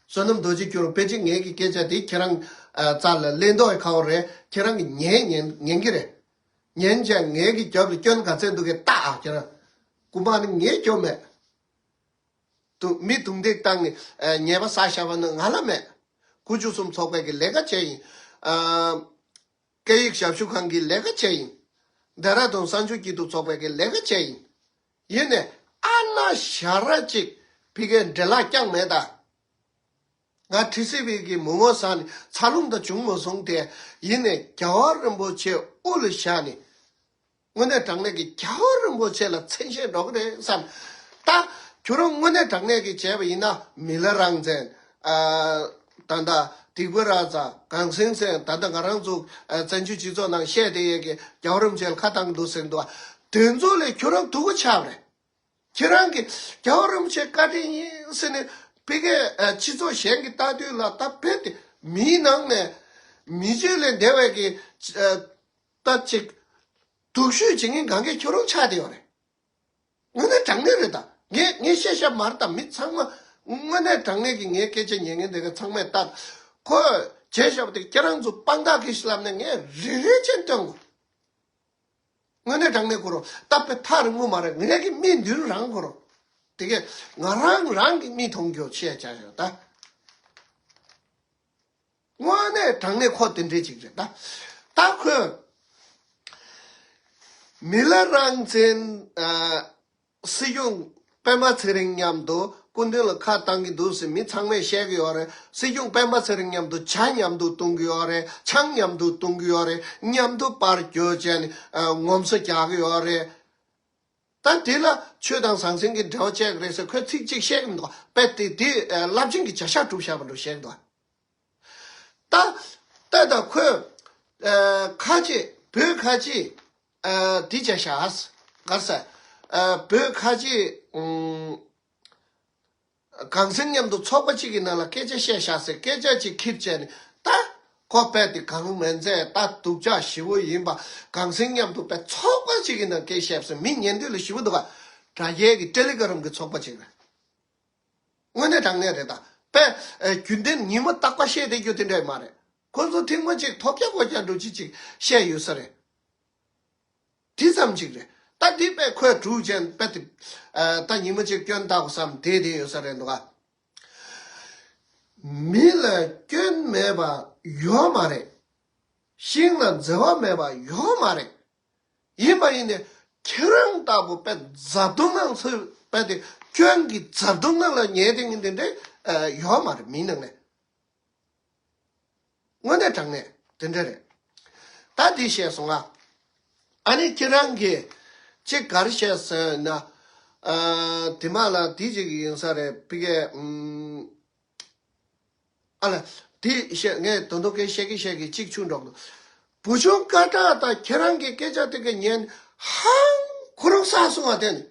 བསོད་ནམས་རྡོ་རྗེ་སྐྱུར་པོ་ཕལ་ཆེར་ངེད་ཀྱི་སྐད་ཆ་དེ་ཁྱེད་རང་ཨ་རྩ་ལ་གླེང་མདོག་ཡི་ཁ་བོ་རེད། ཁྱེད་རང་གི་ཉན་ཉན་ཉན་གྱི་རེད། ཉན་ཀྱང་ངེད་ཀྱི་རྒྱབ་ལ་སྐྱོན་ག་ཚད་འདུག་གས་ལྟ་ཨ། ཁྱེད་རང་རྐུ་མ་ནི་ངས་སྐྱོན་མེད། དུ་མི་རྡུང་རྡེག་བཏང་ནས་ཨ་ཉེས་པ་བསགས་བཞག་པ་ནི་ང་ལ་མེད། དགུ་བཅུ་གསུམ་ཚོགས་པའི་གི་ལས་ཀ་བྱས་ཡིན། ཨ། སྐད་ཡིག་ཞབས་ཞུ་ཁང་གི་ལས་ཀ་བྱས་ཡིན། ལྡེ་ར་ལྡུན་གསར་འགྱུར་སྐྱིད་སྡུག་ཚོགས་པའི་གི་ལས་ཀ་བྱས་ཡིན། ཡིན་ནས་ཨ་ན་ཞ་ར་ཅིག་ཕི་གའི་འདྲེ་ལག་རྐྱང་མེད་ད། ང་ཁྲི་སི་བི་གི་མུ་མོ་ཟ་ནས་ཚ་རླུང་ད་བྱུང་མ་སོང་སྟེ། ཡིན་ནས་རྒྱལ་བ་རིན་པོ་ཆེ་དབུ་ལ་བཞག་ནས། དངོས་གནས་དྲང་གནས་ཀྱི་རྒྱལ་བ་རིན་པོ་ཆེ་ལ་མཚན་ཤས་འགྲོ་གི་རེད་བསམ། ད་ཁྱོད་རང་དངོས་གནས་དྲང་གནས་ཀྱི་བྱས་པ་ཡིན་ན་མི་ལ་རང་བཙན། ཨ་ད་ལྟ་སྡིག་པ་ར་ཙ་གངས་སེང་ཟེར་ད་ལྟ་ང་རང་ཚོ་ཨ་བཙན་བྱོལ་སྤྱི་ཚོགས་ནང་བཤད་བསྡད་ཡས་ཀྱི་རྒྱལ་བ་རིན་པོ་ཆེ་ལ་ཁ་བཏང་གི་འདུག་ཟེར་གྱི་འདུག་དེ་ཚོ་ལས་ཁྱོད་རང་སྡུག་པོ་ཆགས་པ་རེད། ཁྱེད་རང་གིས་རྒྱལ་བ་རིན་པོ་ཆེ་བཀའ་དྲིན་ཡིན་ཟེར་ནས་ཕ་གིའི་ཨ་སྤྱི་ཚོགས་གཞན་གྱིས་ལྟ་དུས་ལ་ད་རྦད་དེ་མིའི་ནང་ནས་མི་ཆོས་ལས་འདས་པའི་གི་ཨ་ད་ཅིག་སྡུག་ཤོས་བྱེད་མཁན་གང་གས་ཁྱོད་རང་ཆགས་བསྡད་ཡོད་རེད། དངོས་གནས་དྲང་གནས་རེད་ད། ངས་ངས་བཤད་བཤད་མ་རེད་ད། མི་ཚང་མ་དངོས་གནས་དྲང་གནས་ཀྱི་ངའི་སྐད་ཆ་ཉན་མཁན་དེ་ག་ཚང་མས་ལྟ། ཁོས་བྱས་བཞག་པ་དེ་ཁྱེད་རང་ཚོ་དཔང་རྟགས་གི་ཞིག་ལབ་ནས་ངས་རེ་རེ་བྱས་སྟོན་དགོས། དངོས་གནས་དྲང་གནས་ཁོ་རང་སྟབས་པའི་ཐག་རིང་མོ་མ་རེད། ངས་ཀྱི་མིག་མདུན་རང་ཁོ་རང་། དེ་གས་ང་རང་རང་གི་མིག་མཐོང་རྒྱུ་བཤད་བྱ་ཞོག་ད། དངོས་གནས་དྲང་གནས་ཁོ་དེ་འདྲས་ཅིག་རེད་ད། ད་ཁོས་མི་ལ་རང་བཙན་ཨ་སྲིད་སྐྱོང་པད་མ་ཚེ་རིང་མཉམ་དུ་ སྐུ་མདུན་ལ་ཁ་བཏང་གི་འདུག་ཟེར་མི་ཚང་མས་བཤད་ཀྱི་ཡོད་རེད། སྲིད་སྐྱོང་སྤེན་པ་ཚེ་རིང་མཉམ་དུ་ཇ་མཉམ་དུ་བཏུང་གི་ཡོད་རེད། ཆང་མཉམ་དུ་བཏུང་གི་ཡོད་རེད། མཉམ་དུ་པར་རྒྱག་བྱས་ནས་ངོམ་སོ་རྒྱག་གི་ཡོད་རེད། ད་དེ་ལ་ཆོས་དང་ཟང་ཟིང་གི་འབྲེལ་བ་བཅད་ཀྱི་རེད་ཟེར་ཁོས་ཚིག་གཅིག་བཤད་ཀྱི་མི་འདུག་དཔེ་དེ་དེ་རླབས་ཆེན་གྱི་བྱ་གཞག་སྒྲུབ་བཞག་པ་འདྲ་བཤད་ཀྱི་འདུག་ད་ད་ད་ཁོས་ཁ་ཆེ་བོད་ཁ་ཆེ་འདི་བྱ་བཞག་ག་ས་བོད་ཁ་ཆེ་གངས་སེང་མཉམ་དུ་ཚོགས་པ་གཅིག་གི་ནང་ལ་སྐད་ཆ་བཤད་བཞག་ཟེར་སྐད་ཆ་གཅིག་ཁྱེར་བྱས་ནས་ད་ཁོ་དཔེ་དེ་གང་མིན་ཚད་ད་སྡུག་ཅག་ཞེ་བོ་ཡིན་པ། གངས་སེང་མཉམ་དུ་དཔེ་ཚོགས་པ་གཅིག་གི་ནང་སྐད་བཤད་ཟེར་མི་ཉན་འདོད་ལ་ཞེ་བོ་འདུག་ག་དྲ་རྒྱའི་གི་ཊེ་ལི་གྷ་རམ་གི་ཚོགས་པ་གཅིག་རེད། དངོས་གནས་དྲང་གནས་རེད་ད། དཔེ་རྒྱུན་ལྡན་ཉི་མ་རྟག་པ་བཤད་བསྡད་རྒྱུ་དེ་འདྲ་མ་རེད། ཁོ་ཚོ་ཐེངས་མ་གཅིག་ཐོབ་རྒྱག་གོ་རྒྱག་འགྲོ་ཅི་ཅིག་བཤད་ཡོད་ས་རེད། དེ་ཙམ་ཅིག་རེད། ད་འདི་དཔེ་ཁོས་དྲུག་ཅན་དཔེ་དེ། ད་ཉི་མ་གཅིག་སྐྱོན་བཏགས་བསམ་བསྡད་བསྡད་ཡོད་ས་རེད་འདུག་ག་མི་ལ་སྐྱོན་མེད་པ་ཡོད་མ་རེད། ཤིང་ལ་འཛེར་བ་མེད་པ་ཡོད་མ་རེད། ཡིན་པ་ཡིན་ནའི་ཁྱེད་རང་ལྟ་བུ་དཔེ་རྫབ་དུང་ནང་ཚུད་དཔེ་དེ་སྐྱོན་གྱི་རྫབ་དུང་ནང་ལ་ཉལ་དེ་ངན་དེ་འདྲ་ཡོད་མ་རེད་མི་ནང་ནས། དངོས་གནས་དྲང་གནས་དེ་འདྲ་རེད། ད་འདི་བཤད་སོང་ང་། ཨ་ནི་ཁྱེད་རང་གིས་ཅིག་ག་རེ་བཤད་ཟེར་ན། ཨ། དེ་མ་ལ་འདི་ཅིག་ཡིན་ས་རེད་ཕི་ཀའི་ཨུམ། ཨ་ལ། དེ་བཤད་ངས་དོན་དུ་སྐད་བཤད་ཀྱི་བཤད་ཀྱི་གཅིག་ཆུང་འགྲོ་གི་འདུག་བུ་ཆུང་སྐད་གྲགས་དང་ཁྱེད་རང་གི་སྐད་ཆ་དེ་ག་ཉན་ཧང་ཁོ་རང་ས་སོང་བ་དེ་ནི།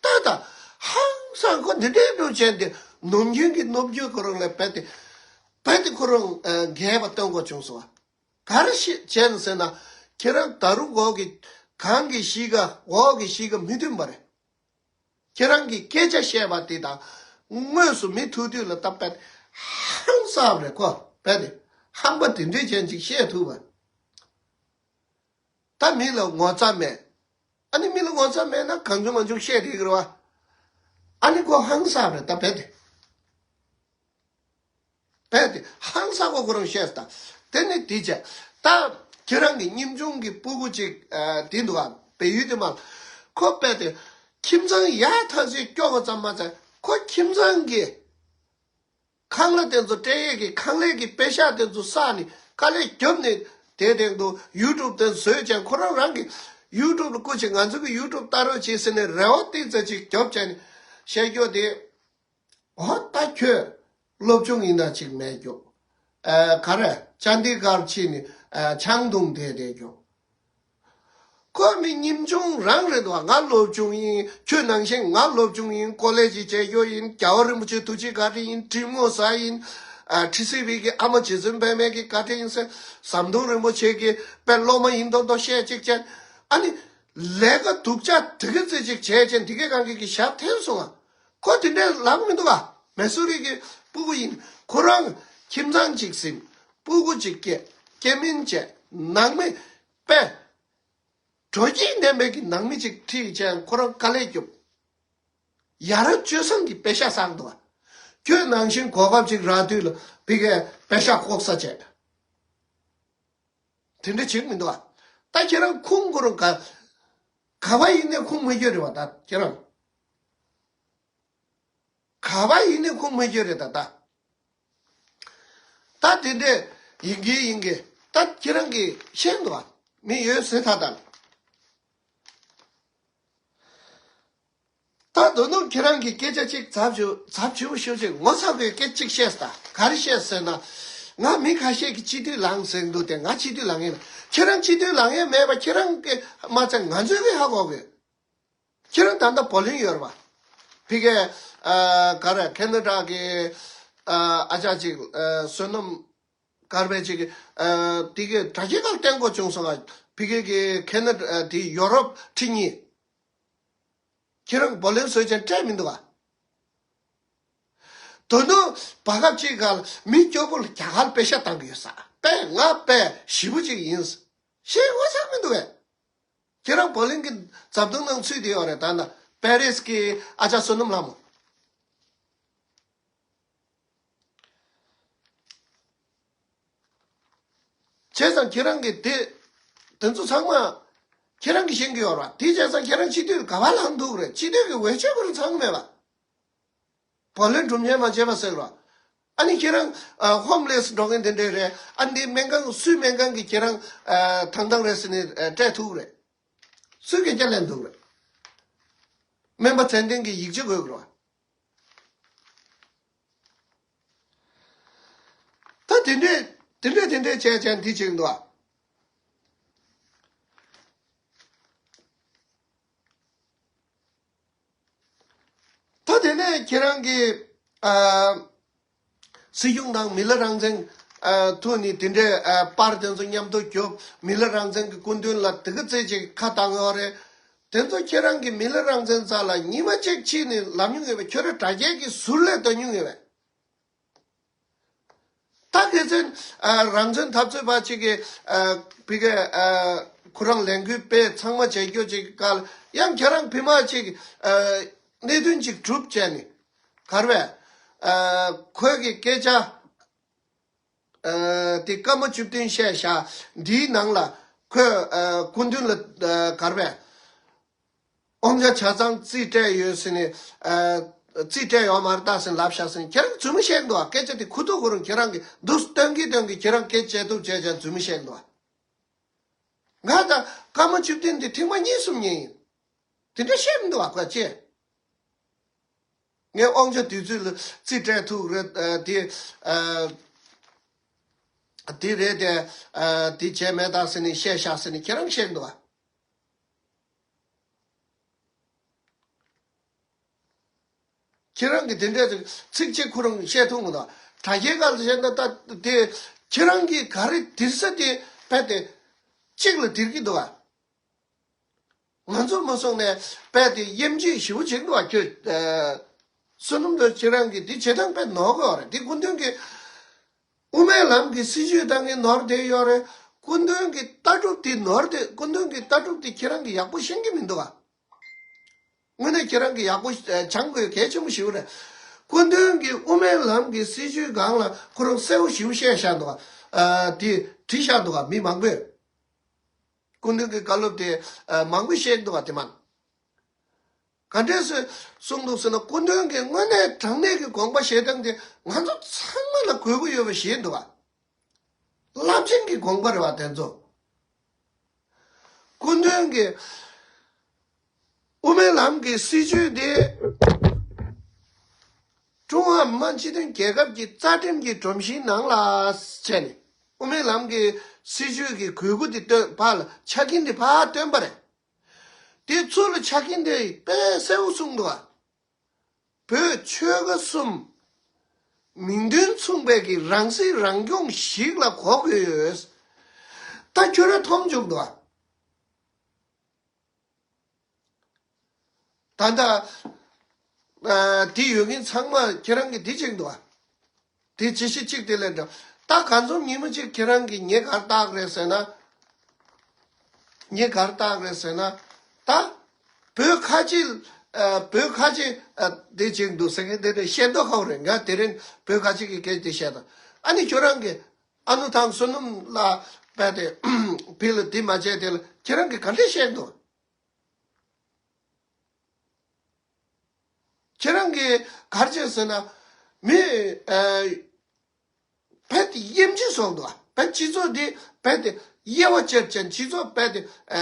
ད་ད་ཧང་སང་ཁོ་འདི་འདྲའི་འགྲོ་བྱས་ཏེ་ནམ་རྒྱུན་གྱི་ནམ་རྒྱུན་ཁོ་རང་ལ་རྦད་དེ་རྦད་དེ་ཁོ་རང་འགལ་བ་སྟོན་དགོས་བྱུང་སོང་བ། ག་རེ་ཞིག་བྱས་ནས་ཟེར་ན། ཁྱེད་རང་ད་རུང་འོག་གི་གང་གི་གཤིས་ཀ་འོག་གི་གཤིས་ཀ་མི་མཐུན་པ་རེད། ཁྱེད་རང་གིས་སྐད་ཆ་བཤད་པ་དེ་དང་དངོས་སུ་མི་ཐུག་དུས་ལ་ད་རྦད་ཧང་སང་རེད་ཁོ་རྦད་དེ་ཧང་པ་དེ་འདྲའི་ཅན་ཅིག་བཤད་ཐུབ་པ། ད་མི་ལ་ངོ་ཚ་མེད། ཨ་ནི་མི་ལ་ངོ་ཚ་མེད་ན་གང་བྱུང་མང་བྱུང་བཤད་དེ་ཡོད་རེད་བ། ཨ་ནི་ཁོ་ཧང་སང་རེད་ད་རྦད་དེ། རྦད་དེ་ཧང་སང་ཁོ་ཁོ་རང་བཤད་ད། དེ་ནི་དེ་བྱས། ད་ཁྱེད་རང་གི་ཉིན་ཆུང་གི་སྤུ་གུ་ཅིག་ཨ། དེ་འདུག་ཨ། བལ་ཡུལ་དེ་མ། ཁོ་རྦད་དེ་ཁྱིམ་ཚང་ཡག་ཐག་ཆོད་སྐྱོ་བ་ཙམ་མ་ཚད་ཁོ་ཁྱིམ་ཚང་གི་ཁང་གླ་དེ་ཚོ་སྤྲད་ཡས་ཀྱི་ཁང་ལས་ཀྱི་པེ་ཤག་དེ་ཚོ་བསགས་ནས་དཀའ་ལས་རྒྱབ་ནས་དེ་སྟེང་དུ་ཡུ་ཊུབ་དེ་བཟོས་ཀྱང་ཁོ་རང་རང་གི་ཡུ་ཊུབ་ལ་སྐུ་མཁྱེན་ང་ཚོ་གི་ཡུ་ཊུབ་ལྟ་རོགས་བྱེད་ཟེར་ནས་རེ་བ་ཏིག་ཙམ་ཅིག་རྒྱབ་བྱས་ནས་བཤད་རྒྱུ་དེ། འོ་ད་ཁྱོད་སློབ་སྦྱོང་ཡིན་ན་ཅིག་མེད་རྒྱུ། ཨ། ག་རེ་ཅན་ཌི་གར་ཕྱིན་ནས་ཨ། ཆང་འཐུང་བསྡད་བསྡད་རྒྱུ། ཁོ་མི་ཉམ་ཆུང་རང་རེད་འདུག་ང་སློབ་སྦྱོང་ཡིན། ཁྱོད་ནང་བཞིན་ང་སློབ་སྦྱོང་ཡིན། ཀོ་ལེ་ཇི་བྱེད་རྒྱུ་ཡིན། རྒྱལ་བ་རིན་པོ་ཆེ་ཐུགས་རྗེ་བཀའ་དྲིན་ཡིན། ཁྲི་མོ་ཟ་ཡིན། ཨ། ཁྲི་སྲིད་པའི་གི་ཨ་མ་རྗེ་བཙུན་པད་མའི་གི་བཀའ་དྲིན་ཡིན་ཟེར། ཟམ་གདོང་རིན་པོ་ཆེ་གི་དཔེ་སློབ་མ་ཡིན་མདོག་མདོག་བཤད་ཅིག་བྱས། ཨ་ནི་ལས་ཀ་སྡུག་ཅག་དེ་གི་ཙི་ཅིག་བྱས་བྱས་འདི་གའི་གང་གི་གི་ཞབས་འཐེན་སོང་ང་། ཁོ་དེ་འདྲའི་ལབ་མི་འདུག་ག་མེ་སུ་རི་གི་སྤུ་གུ་ཡིན། ཁོ་རང་ཁྱིམ་ཚང་གཅིག་ཟིན། སྤུ་གུ་གཅིག་སྐྱེ། སྐྱེ་དམན་བྱས། ནང་མི་དཔེ། དྲོ་སྐྱིད་ལྡན་པའི་གི་ནང་མི་གཅིག་ཁྲིད་བྱས་ཁོ་རང་དཀའ་ལས་རྒྱོབ། ཡ་རབས་སྤྱོད་བཟང་གི་པེ་ཤག་བསགས་འདུག་ག་ཁྱོད་ནང་བཞིན་གོ་སྐབས་ཅིག་རག་དུས་ལ་ཕི་གའི་པེ་ཤག་ལྐོག་ཟ་བྱས། དེ་འདྲ་བྱེད་མི་འདུག་ག་ད་ཁྱེད་རང་ཁུངས་ཁོ་རང་ག་ག་བ་ཡིན་ནའི་ཁུངས་མི་འཁྱོལ་རེད་བ། ད་ཁྱེད་རང་ག་བ་ཡིན་ནའི་ཁུངས་མི་འཁྱོལ་རེད་ད། ད་ད་དེ་འདྲས་ཡིན་གི་ཡིན་གི་ད་ཁྱེད་རང་གིས་ཤེས་འདུག་ག་མི་ཡོད་ཟེར་ད་ད། ད་དོ་ནུབ་ཁྱེད་རང་གི་སྐད་ཆ་གཅིག་ཚབ་ཆུ་ཚབ་ཆུ་ཤོད་ཅིག་ངོ་ཚ་དགོས་སྐད་གཅིག་བཤད་ད། ག་རེ་བཤད་ཟེར་ན། ང་མི་ཁ་ཤས་ཀྱི་སྤྱི་འཐུས་ལངས་ཟེར་འདུག་སྟེ་ང་སྤྱི་འཐུས་ལངས་ཡས་མེད། ཁྱེད་རང་སྤྱི་འཐུས་ལངས་ཡས་མེད་པ་ཁྱེད་རང་གི་མ་ཚད་ང་ཚོའི་གི་ཧ་གོ་དགོས། ཁྱེད་རང་ད་ལྟ་བོ་ལིང་ཡོད་རེད་པ། ཕི་གའི་ཨ་ག་རེ་ཁེ་ན་ཌ་གི་ཨ་ཨ་ཅག་ཅིག་ཨ་བསོད་ནམས་དཀར་པོ་ཅིག་གིས་ཨ་དེ་གའི་དྲ་རྒྱའི་ཁར་བསྟན་དགོས་བྱུང་སོང་ང་། ཕི་གའི་གི་ཁེ་ན་ཌ་ཨ་དེ་ཡོ་རོབ་ཁྲི་གཉིས། ཁྱེད་རང་བོ་ལིང་བཟོས་ཅན་སྤྲད་མི་འདུག་ག་དོ་ནུབ་བར་སྐབས་ཅིག་ག་ལ་མི་སྐྱོ་པོ་ལ་རྒྱ་གར་པེ་ཤ་བཏང་གི་ཡོད་ས། དཔེ་ང་དཔེ་ཞེ་པོ་ཅིག་ཡིན། ཤེས་ངོ་ཚ་མི་འདུག་གས། ཁྱེད་རང་བོ་ལིང་གི་འཛབ་ཐོང་ནང་ཚུད་དེ་ཡོད་རེད་ད་ན། པེ་རིས་ཀྱི་ཨ་ཅག་བསོད་ནམས་ལྷ་མོ། བྱས་ཙང་ཁྱེད་རང་གིས་དེ་དེ་ཚོ་ཚང་མ་ཁྱེད་རང་གིས་ཤེས་ཀྱི་ཡོད་རེད་བ། དེ་བྱས་ཙང་ཁྱེད་རང་སྤྱི་འཐུས་ག་བ་ལངས་འདུག་རེད། སྤྱི་འཐུས་ཀྱི་འོས་ཆོས་ཁོ་རང་ཚང་མེད་པ། བུ་ལོན་སྒྲུབ་ཉེས་མ་བྱས་པ་ཟེར་རོ། ཨ་ནི་ཁྱེད་རང་ཨ་ཧོམ་ལེས་འགྲོ་མཁན་དེ་འདྲས་རེད། ཨ་འདི་སྨན་ཁང་སུའི་སྨན་ཁང་གི་ཁྱེད་རང་ཨ་ཐང་ཐང་རེད་ཟེར་ནས་ཨ་སྤྲད་ཐུབ་རེད། སུས་སྐད་ཆ་ལེན་ཐུབ་རེད། སྨན་པ་ཚད་ལྡན་གྱི་ཡིག་ཆ་དགོས་དགོས་རོ། ད་དེ་འདྲས་དེ་འདྲས་དེ་འདྲས་བྱས་བྱས་འདི་བྱེད་འདུག་ཨ། ད་དེ་ནས་ཁྱེད་རང་གི་ཨ་སྲིད་སྐྱོང་དང་མི་ལ་རང་བཙན་ཨ་ཐུག་ནས་དེ་འདྲས་ཨ་པར་དེ་ཚོ་མཉམ་དུ་རྒྱོབ། མི་ལ་རང་བཙན་གྱི་སྐུ་མདུན་ལ་དེ་ག་ཚད་ཅིག་ཁ་བཏང་ཡོད་རེད། དེ་ཚོ་ཁྱེད་རང་གི་མི་ལ་རང་བཙན་རྩ་ལ་ཉི་མ་གཅིག་ཕྱིན་ནས་ལབ་མྱོང་ཡོད་པས། ཁྱོད་རང་དྲ་རྒྱའི་གི་ཟུར་ལས་བཏོན་མྱོང་ཡོད་པས། ད་ཁེ་བཙན་ཨ་རང་བཙན་འཐབ་རྩོད་པ་གཅིག་གིས་ཨ་བི་ག་ཨ་ཁོ་རང་ལས་འགུལ་སྤེལ་ཚང་མ་བྱེད་རྒྱུ་གཅིག་གི་སྐབས་ཡང་ཁྱེད་རང་ཕི་མ་གཅིག་ཨ་གནད་དོན་གཅིག་གྲུབ་བྱས་ནས་གར་བས་ཨ་ཁོས་ཀྱི་སྐད་ཆ་ཨ་དེ་སྐར་མ་བཅུ་བདུན་བཤད་བཞག་འདིའི་ནང་ལ་ཁོས་ཨ་སྐུ་མདུན་ལ་ཨ་གར་བས། དབང་ཆ་ཆ་ཚང་རྩིས་སྤྲད་ཡོད་ཟེར་ནས་ཨ་རྩིས་སྤྲད་ཡོད་མ་རེད་ད་ཟེར་ལབ་བཞག་ཟེར་ནས་ཁྱེད་རང་རྫུན་མ་བཤད་འདུག་ཨ། སྐད་ཆ་དེ་ཁུ་ཐུག་ཁོ་རང་ཁྱེད་རང་གིས་འདུག་སྟོན་གི་སྟོན་གི་ཁྱེད་རང་སྐད་ཆ་བྱས་ཐུབ་བྱས་ཀྱང་རྫུན་མ་བཤད་འདུག་ཨ། ང་ད་སྐར་མ་བཅུ་བདུན་དེ་ཐེངས་མ་གཉིས་གསུམ་ཉན་ཡིན། དེ་འདྲ་བཤད་མི་འདུག་ཨ་ཁོ་ཅེ། ངས་དབང་ཆ་དུས་ཚོད་ལ་རྩིས་སྤྲད་ཐུབ་རེད་ཨ་དེ་ཨ་དེ་རེད་དེ་ཨ་དེ་བྱས་མེད་ད་ཟེར་ནས་བཤད་བཞག་ཟེར་ནས་ཁྱེད་རང་བཤད་འདུག་ཨ། ཁྱེད་རང་གིས་དེ་འདྲའི་ཚིག་གཅིག་ཁོ་རང་བཤད་ཐུབ་མི་འདུག་དྲ་རྒྱའི་སྐབས་ལ་བཤད་ན་ད་དེ་ཁྱེད་རང་གིས་ག་རེ་དེར་ས་དེ་རྦད་དེ་གཅིག་ལ་དེར་གི་འདུག་ཨ། ང་ཚོ་མ་སོང་ནས་རྦད་དེ་དབྱེ་འབྱེད་ཞེ་པོ་བྱེད་འདུག་ཨ། ཁྱོད་ཨ་བསོད་ནམས་དང་ཁྱེད་རང་གིས་དེ་བྱེད་སྟངས་དཔེ་ནོར་གི་ཡོད་རེད། དེ་སྐུ་མདུན་གྱི་དབུ་མའི་ལམ་གྱི་སྲིད་བྱུས་བཏང་མཁན་ནོར་བསྡད་ཡོད་རེད། སྐུ་མདུན་གྱི་ལྟ་གྲུབ་དེ་ནོར་བསྡད། སྐུ་མདུན་གྱི་ལྟ་གྲུབ་དེ་ཁྱེད་རང་གིས་ཡག་པོ་ཤེས་ཀྱི་མི་འདུག་ཨ། དངོས་གནས་ཁྱེད་རང་གིས་ཡག་པོ་སྦྱང་དགོས་གལ་ཆེན་པོ་ཞིག་རེད། སྐུ་མདུན་གྱིས་དབུ་མའི་ལམ་གྱི་སྲིད་བྱུས་སྒང་ལ་ཁོ་རང་གསལ་པོ་ཞིག་བཤད་བཞག་འདུག་ཨ། དེ་བྲིས་བཞག་འདུག་ཨ། མི་མང་པོས་སྐུ་མདུན་གྱི་བཀའ་སློབ་དེ་ཨ་མང་པོས་བཤད་འདུག་ཨ། དེ་མ་ག་འདྲས་སེ་གསུངས་འདུག་ཟེར་ན། སྐུ་མདུན་གྱིས་དངོས་གནས་དྲང་གནས་ཀྱི་དགོངས་པ་བཞེས་སྟངས་དེ་ང་ཚོ་ཚང་མ་ལ་དགོས་ཀྱི་ཡོད་པ་བཞེས་འདུག་ཨ། རླབས་ཆེན་གྱི་དགོངས་པ་རེད་བ་དེ་ཚོ། སྐུ་མདུན་གྱིས་དབུ་མའི་ལམ་གྱི་སྲིད་བྱུས་དེ་ཀྲུང་ཧྭ་མི་དམངས་སྤྱི་མཐུན་རྒྱལ་ཁབ་ཀྱི་རྩ་ཁྲིམས་ཀྱི་སྒྲོམ་གཞིའི་ནང་ལ་བྱས་ནས། དབུ་མའི་ལམ་གྱི་སྲིད་བྱུས་ཀྱི་དགོས་མཁོ་དེ་བཏོན་ཕར་ལ་ཆ་རྐྱེན་དེ་ཕར་བཏོན་པ་རེད། དེ་ཚུར་ལ་ཆ་རྐྱེན་དེ་དཔེ་གསལ་པོ་གསུངས་འདུག་ཨ། བོད་ཆོལ་ཁ་གསུམ་མིང་དོན་མཚུངས་པའི་གི་རང་སྲིད་རང་སྐྱོང་ཞིག་ལ་གོ་དགོས་ཡོད། ད་ཁྱོད་རང་མཐོང་བཅུག་འདུག་ཨ། ད་ལྟ་ཨ་དེ་ཡོད་མཁན་ཚང་མ་ཁྱེད་རང་གིས་དེ་བྱེད་འདུག་ཨ། དེ་ཅི་ཞིག་གཅིག་དེ་ལས་འདྲ། ད་གང་འཚམ་ཉིན་མོ་གཅིག་ཁྱེད་རང་གིས་ངས་གར་བཏགས་རེད་ཟེར་ན། ངས་གར་བཏགས་རེད་ཟེར་ན། ད་བོད་ཁ་ཆེ་ཨ་བོད་ཁ་ཆེ་ཨ་དེ་བྱེད་འདུག་ཟེར་མཁན་དེ་འདྲ་ཤེས་མདོག་ཁ་པོ་རེད། ང་དེ་རིང་བོད་ཁ་ཆེ་གི་སྐད་དེ་བཤད་དང་། ཨ་ནི་ཁྱོད་རང་གིས་ཨ་ནུ་ཐང་བསོད་ནམས་ལ་བས་དེ་བི་ལ་དེ་མ་བྱས་དེ་ལ་ཁྱེད་རང་གིས་ག་འདྲས་བཤད་འདུག་ཁྱེད་རང་གིས་ག་རེ་བྱས་ཟེར་ན། མི་ཨ་བས་དེ་དབྱེ་འབྱེད་བཟོ་འདུག་ཨ། བས་སྤྱི་ཚོགས་འདི་བས་དེ་དབྱེ་བ་ཕྱེ་བྱས་སྤྱི་ཚོགས་བས་དེ་ཨ་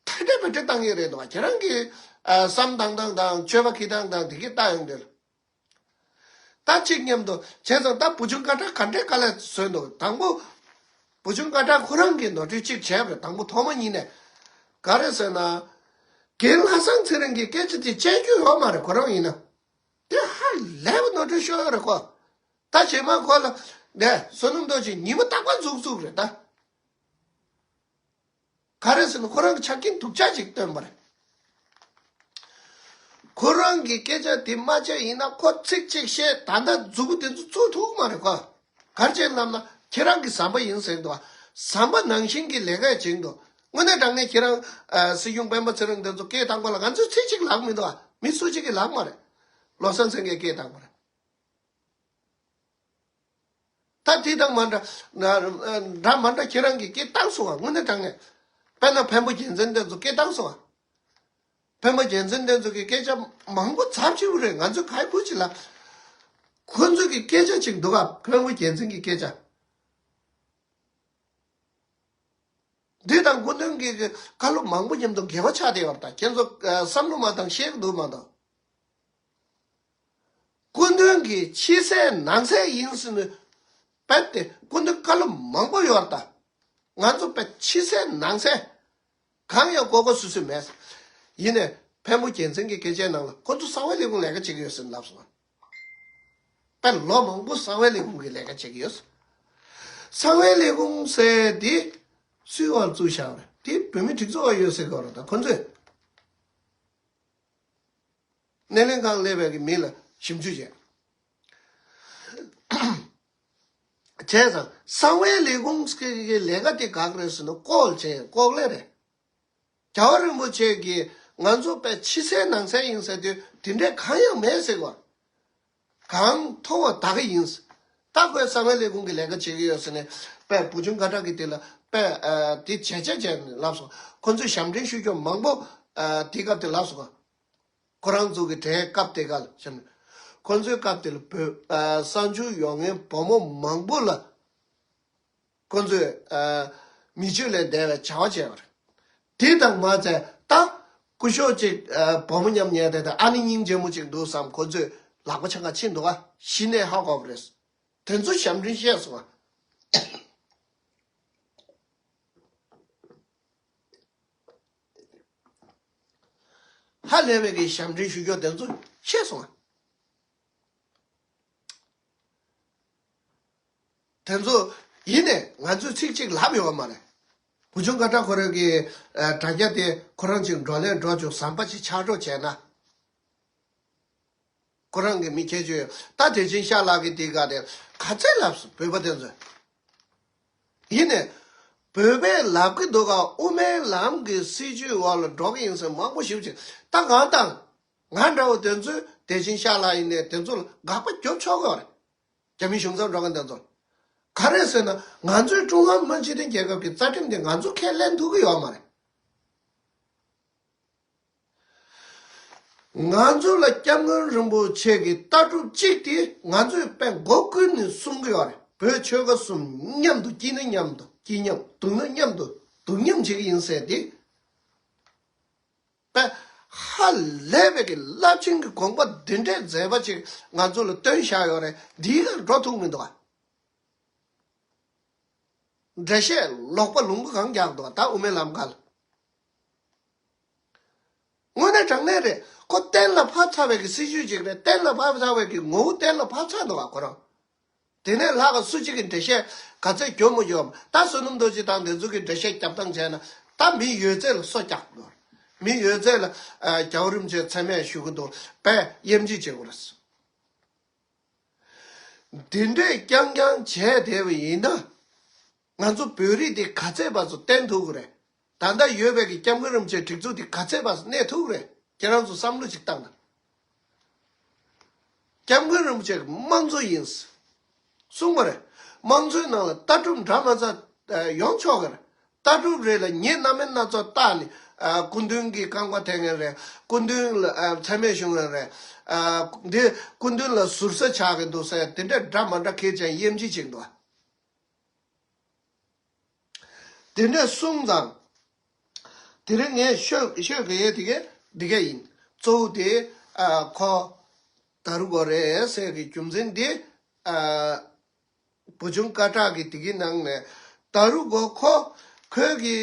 ཐ་དད་པ་དེ་བཏང་ཡས་རེད་འདུག་ཨ། ཁྱེད་རང་གིས་ཨ་བསམ་བཏང་སྟངས་དང་སྤྱོད་པ་འཁྱེར་སྟངས་དང་དེ་གས་བལྟ་ཡོང་དུས། ད་གཅིག་མཉམ་དུ་བྱས་ཙང་ད་བུ་ཆུང་སྐད་གྲགས་ག་འདྲའི་དཀའ་ལས་བཟོས་འདུག་དང་པོ་བུ་ཆུང་སྐད་གྲགས་ཁོ་རང་གིས་ནོར་འཁྲུལ་གཅིག་བྱས་པ་རེད། དང་པོ་ཐོག་མ་ཉིད་ནས་ག་རེ་ཟེར་ན། རྒན་ལྷ་བཟང་ཚེ་རིང་གིས་སྐད་ཆ་དེ་བཤད་རྒྱུ་ཡོད་མ་རེད། ཁོ་རང་ཡིན་ན་དེ་ཧ་ལས་པ་ནོར་འཁྲུལ་ཤོར་ཡོད་རེད་ཁོ། ད་རྗེས་མ་ཁོ་ལ་ནས་བསོད་ནམས་རྡོ་རྗེ་ཉི་མ་རྟག་པར་འཛུགས་བཙུགས་རེད་ད། ག་རེ་ཟེར་ན་ཁོ་རང་གི་ཆ་རྐྱེན་སྡུག་ཅག་ཅིག་བཏོན་པ་རེད། ཁོ་རང་གི་སྐད་ཆ་དེ་མ་བྱས་ཡིན་ན་ཁོ་ཚིག་གཅིག་བཤད་ད་ལྟ་མཛུ་གུ་དེ་ཚོ་བཙུགས་ཐུབ་མ་རེད་ཁོ། ག་རེ་བྱས་ལབ་ན་ཁྱེད་རང་གི་ཟམ་པ་ཡིན་ཟེར་འདུག་ཟམ་པ་ནང་བཞིན་གྱི་ལས་ཀ་བྱེད་འདུག་དངོས་གནས་དྲང་གནས་ཁྱེད་རང་ཨ་སྲིད་སྐྱོང་སྤེན་པ་ཚེ་རིང་དེ་ཚོ་སྐད་བཏང་པ་ལ་ང་ཚོས་ཚིག་གཅིག་ལབ་མི་འདུག་མི་སུ་གཅིག་གིས་ལབ་མ་རེད། བློ་བཟང་སེང་གེས་སྐད་བཏང་པ་རེད། ད་དེ་དང་མ་འདྲ་འདྲ་མ་འདྲ་ཁྱེད་རང་གིས་སྐད་བཏང་སོང་བ་དངོས་གནས་དྲང་གནས། དཔེར་ན་འཕན་པོ་རྒྱལ་མཚན་དེ་ཚོ་སྐད་བཏང་སོང་བ། འཕན་པོ་རྒྱལ་མཚན་དེ་ཚོ་གི་སྐད་ཆ་མང་པོ་ཚབས་ཆེ་བོ་རེད། ང་ཚོས་ག་རེ་བུ་ཅི་ལ། ཁོ་ཚོས་ཀྱི་སྐད་ཆ་ཅིག་འདུག་ག་བོན་པོ་རྒྱལ་མཚན་གྱི་སྐད་ཆ། འདི་དང་སྐུ་མདུན་གྱི་བཀའ་སློབ་མང་པོ་མཉམ་དུ་འགལ་བ་ཆགས་བསྡད་ཡོད་རེད། ད་ཁྱེད་ཚོ་བསམ་བློ་མ་བཏང་ཤེས་ཀྱི་འདུག་མ་གཏོགས། སྐུ་མདུན་གྱི་ཕྱི་གསལ་ནང་གསལ་ཡིན་ཟེར་ནས་རྦད་དེ་སྐུ་མདུན་བཀའ་སློབ་མང་པོ་ཡོད་རེད། ད་ང་ཚོ་རྦད་ཕྱི་གསལ་ནང་གསལ་གང་ཡང་གོ་གོ་སུ་སུ་མེད། ཡིན་ནས་བོན་པོ་རྒྱལ་མཚན་གྱི་སྐད་ཆའི་ནང་ལ་ཁོ་ཚོ་གསང་བའི་ལས་ཁུངས་ལས་ཀ་བྱེད་ཀྱི་ཡོད་ཟེར་ལབ་སོང་། དཔེ་ལོ་མང་པོ་གསང་བའི་ལས་ཁུངས་ཀྱི་ལས་ཀ་བྱེད་ཀྱི་ཡོད། གསང་བའི་ལས་ཁུངས་ཟེར་དེ་སུའི་འོག་བཙུགས་བཞག་རེད། དེ་བོད་མི་སྒྲིག་འཛུགས་འོག་ཡོད་ཟེར་གྱི་ཡོད་རེད། ད་ཁོ་ཚོས་སྣེ་ལེན་ཁང་སླེབས་པའི་གི་མི་ལ་ཞིབ་འཇུག་བྱས། བྱས་ཙང་གསང་བའི་ལས་ཁུངས་ཀྱི་ལས་ཀ་དེ་ག་གི་རེད་ཟེར་ན་ལྐོག་བྱས་ལྐོག་ལས་རེད། རྒྱལ་བ་རིན་པོ་ཆེ་གིས་ང་ཚོ་དཔེ་ཕྱི་གསལ་ནང་གསལ་ཡིན་ཟེར་དུས་དེ་འདྲའི་གང་ཡང་མེད་ཟེར་བ། གང་མཐོང་བ་ད་ག་ཡིན། ད་ཁོས་གསང་བའི་ལས་ཁུངས་ཀྱི་ལས་ཀ་བྱེད་ཀྱི་ཡོད་ཟེར་ནས་དཔེ་བུ་ཆུང་ཁ་གྲག་གི་དེ་ལ་དཔེ་དེ་བྱས་བྱས་བྱས་ནས་ལབ་སོང་། ཁོ་ཚོས་ཞབས་འདྲེན་ཞུ་རྒྱུ་མང་པོ་དེ་སྐབས་དེ་ལབ་སོང་། ཁོ་རང་ཚོ་གི་གྲས་སྐབས་དེ་ག་ལ་བྱས་ནས་ཁོ་ཚོའི་སྐབས་དེ་ལ་བོད་གསར་འབྱོར་ཡོང་མཁན་བུ་མོ་མང་པོ་ལ། ཁོ་ཚོས་མི་སྤྱོད་ལས་འདས་པའི་བྱ་བ་བྱས་པ་རེད། དེ་དང་མ་ཚད་ད་སྐུ་ཞབས་ཅིག་བུ་མོ་མཉམ་ཉལ་དེ་དང་ཨ་ནེ་སྙིང་རྗེ་མོ་ཅིག་འདུག་བསམ། ཁོ་ཚོས་ལག་པ་འཆང་ག་ཕྱིན་འདུག་ག་གཞི་ནས་ཧ་གོ་བ་རེད། དེ་ཚོ་ཞབས་འདྲེན་བཤད་སོང་ང་། ཧ་ལས་པའི་གི་ཞབས་འདྲེན་ཞུ་རྒྱུ་དེ་ཚོ་བཤད་སོང་ང་། དེ་ཚོ་ཡིན་ནས་ང་ཚོས་ཚིག་གཅིག་ལབ་ཡོད་མ་རེད། བུ་ཆུང་ཁ་གྲག་ཁོ་རང་གི་དྲ་རྒྱ་དེ་ཁོ་རང་ཅིག་འགྲོ་ལས་འགྲོ་བཅུག་ཟམ་པ་ཅིག་ཆགས་འགྲོ་བྱས་ན། ཁོ་རང་གི་མི་ཁྱད་ཆོས་ཡོད། ད་དེ་བཞིན་ཤ་ལག་གི་དེ་ག་དེ་ག་ཚད་ལབ་སོང་བོད་པ་དེ་ཚོས། ཡིན་ནས་བོད་པས་ལབ་གི་འདུག་ག་དབུ་མའི་ལམ་གྱི་སྲིད་བྱུས་འོག་ལ་འགྲོ་གི་ཡིན་ཟེར་མང་པོ་ཞིབ་ཅིག་ད་གང་དང་། ང་འདྲ་བོ་དེ་ཚོས་དེ་བཞིན་ཤ་ལག་ཡིན་ནས་དེ་ཚོ་ལ་དགག་པ་རྒྱོབ་ཆོག་གི་རེད། རྒྱ་མི་གཞུང་ཚབ་འགྲོ་མཁན་དེ་ཚོ་ལ། ག་རེ་ཟེར་ན་ང་ཚོའི་ཀྲུང་ཧྭ་མི་དབྱིན་རྒྱལ་ཁབ་ཀྱི་རྩ་ཁྲིམས་དེ་ང་ཚོ་ཁས་ལེན་ཐུབ་ཀྱི་ཡོད་མ་རེད། ང་ཚོ་ལ་སྐྱབས་མགོན་རིན་པོ་ཆེ་གི་ལྟ་གྲུབ་གཅིག་དེ་ང་ཚོས་དཔེ་མགོ་ཀུན་ནས་གསུང་གི་ཡོད་རེད། བོད་ཆོལ་ཁ་གསུམ་མཉམ་དུ་སྐྱིད་ན་མཉམ་དུ་སྐྱིད་མཉམ། སྡུག་ན་མཉམ་དུ་སྡུག་མཉམ་བྱེད་ཀྱི་ཡིན་ཟེར་ཏེ། དཔེ་ཧ་ལས་པའི་གི་རླབས་ཆེན་གྱི་དགོངས་པ་འདི་འདྲའི་མཛད་པ་ཅིག་ང་ཚོ་ལ་བཏོན་བཞག་ཡོད་རེད། འདིའི་ཁར་འགྲོ་ཐུབ་མི་འདུག་ག་འགྲེལ་བཤད་ལོག་པ་ལུང་པ་གང་རྒྱག་འདུག་ག་ད་དབུ་མའི་ལམ་ཁ་ལ། དངོས་གནས་དྲང་གནས་རེད། ཁོ་གཏན་ལ་ཕབ་ཚར་བའི་གི་སྲིད་བྱུས་ཅིག་རེད། གཏན་ལ་ཕབ་ཚར་བའི་གི་ངོ་བོ་གཏན་ལ་ཕབ་ཚར་འདུག་ག་ཁོ་རང་། དེ་ནས་ལྷག་ག་སུ་གཅིག་གི་འགྲེལ་བཤད་ག་ཚད་རྒྱོབ་མ་རྒྱོབ། ད་བསོད་ནམས་རྡོ་རྗེ་དང་དེ་ཚོ་གི་འགྲེལ་བཤད་རྒྱབ་སྟངས་བྱས་ན་ད་མི་ཡོད་ཚད་ལ་སོ་རྒྱག་དགོས། མི་ཡོད་ཚད་ལ་ཨ་རྒྱལ་བ་རིན་པོ་ཆེ་མཚན་སྨད་ཞུ་གི་འདུག་པས་དབྱེ་འབྱེད་བྱེད་དགོས་རེད། འདི་འདྲས་རྐྱང་རྐྱང་བྱས་བསྡད་པ་ཡིན་ན། ང་ཚོ་བོད་རིགས་འདི་ག་ཚད་བར་དུ་བརྟན་ཐུབ་ཀྱི་རེད། ད་ལྟ་ཡོད་པའི་གི་སྐྱབས་མགོན་རིན་པོ་ཆེའི་སྒྲིག་འཛུགས་འདི་ག་ཚད་བར་དུ་གནས་ཐུབ་ཀྱི་རེད། ཁྱེད་རང་ཚོ་བསམ་བློ་ཅིག་བཏང་དང་། སྐྱབས་མགོན་རིན་པོ་ཆེ་གི་དམངས་གཙོ་ཡིན། གསུངས་པ་རེད། དམངས་གཙོའི་ནང་ལ་ལྟ་གྲུབ་འདྲ་མ་འདྲ་ཡོང་ཆོག་གི་རེད། ལྟ་གྲུབ་རེ་ལ་ཉེས་སྣ་མིན་སྣ་ཚོགས་བཏགས་ནས་ཨ་སྐུ་མདུན་གྱི་རྐང་པ་འཐེན་མཁན་རེད། སྐུ་མདུན་ལ་ཨ་མཚན་སྨད་ཞུ་མཁན་རེད། ཨ་འདི་སྐུ་མདུན་ལ་ཟུར་ཟ་ཆགས་ཀྱི་འདུག་ཟེར་དེ་འདྲ་འདྲ་མ་འདྲ་ཁེར་ཅན་དབྱེ་འབྱེད་བྱེད་ཀྱི་འདུག་དེ་འདྲ་གསུངས་ཙང་། དེ་རིང་ངས་ཤོད་ཤོད་དགོས་ཡས་དེ་གས་འདི་གས་ཡིན། གཙོ་བོ་དེ་ཨ་ཁོ་ད་རུ་གོ་རེད་ཟེར་གྱི་རྒྱུ་མཚན་དེ་ཨ་བུ་ཆུང་སྐད་གྲགས་ཀྱི་དེ་གི་ནང་ནས་ད་རུ་གོ་ཁོ་ཁོས་གི་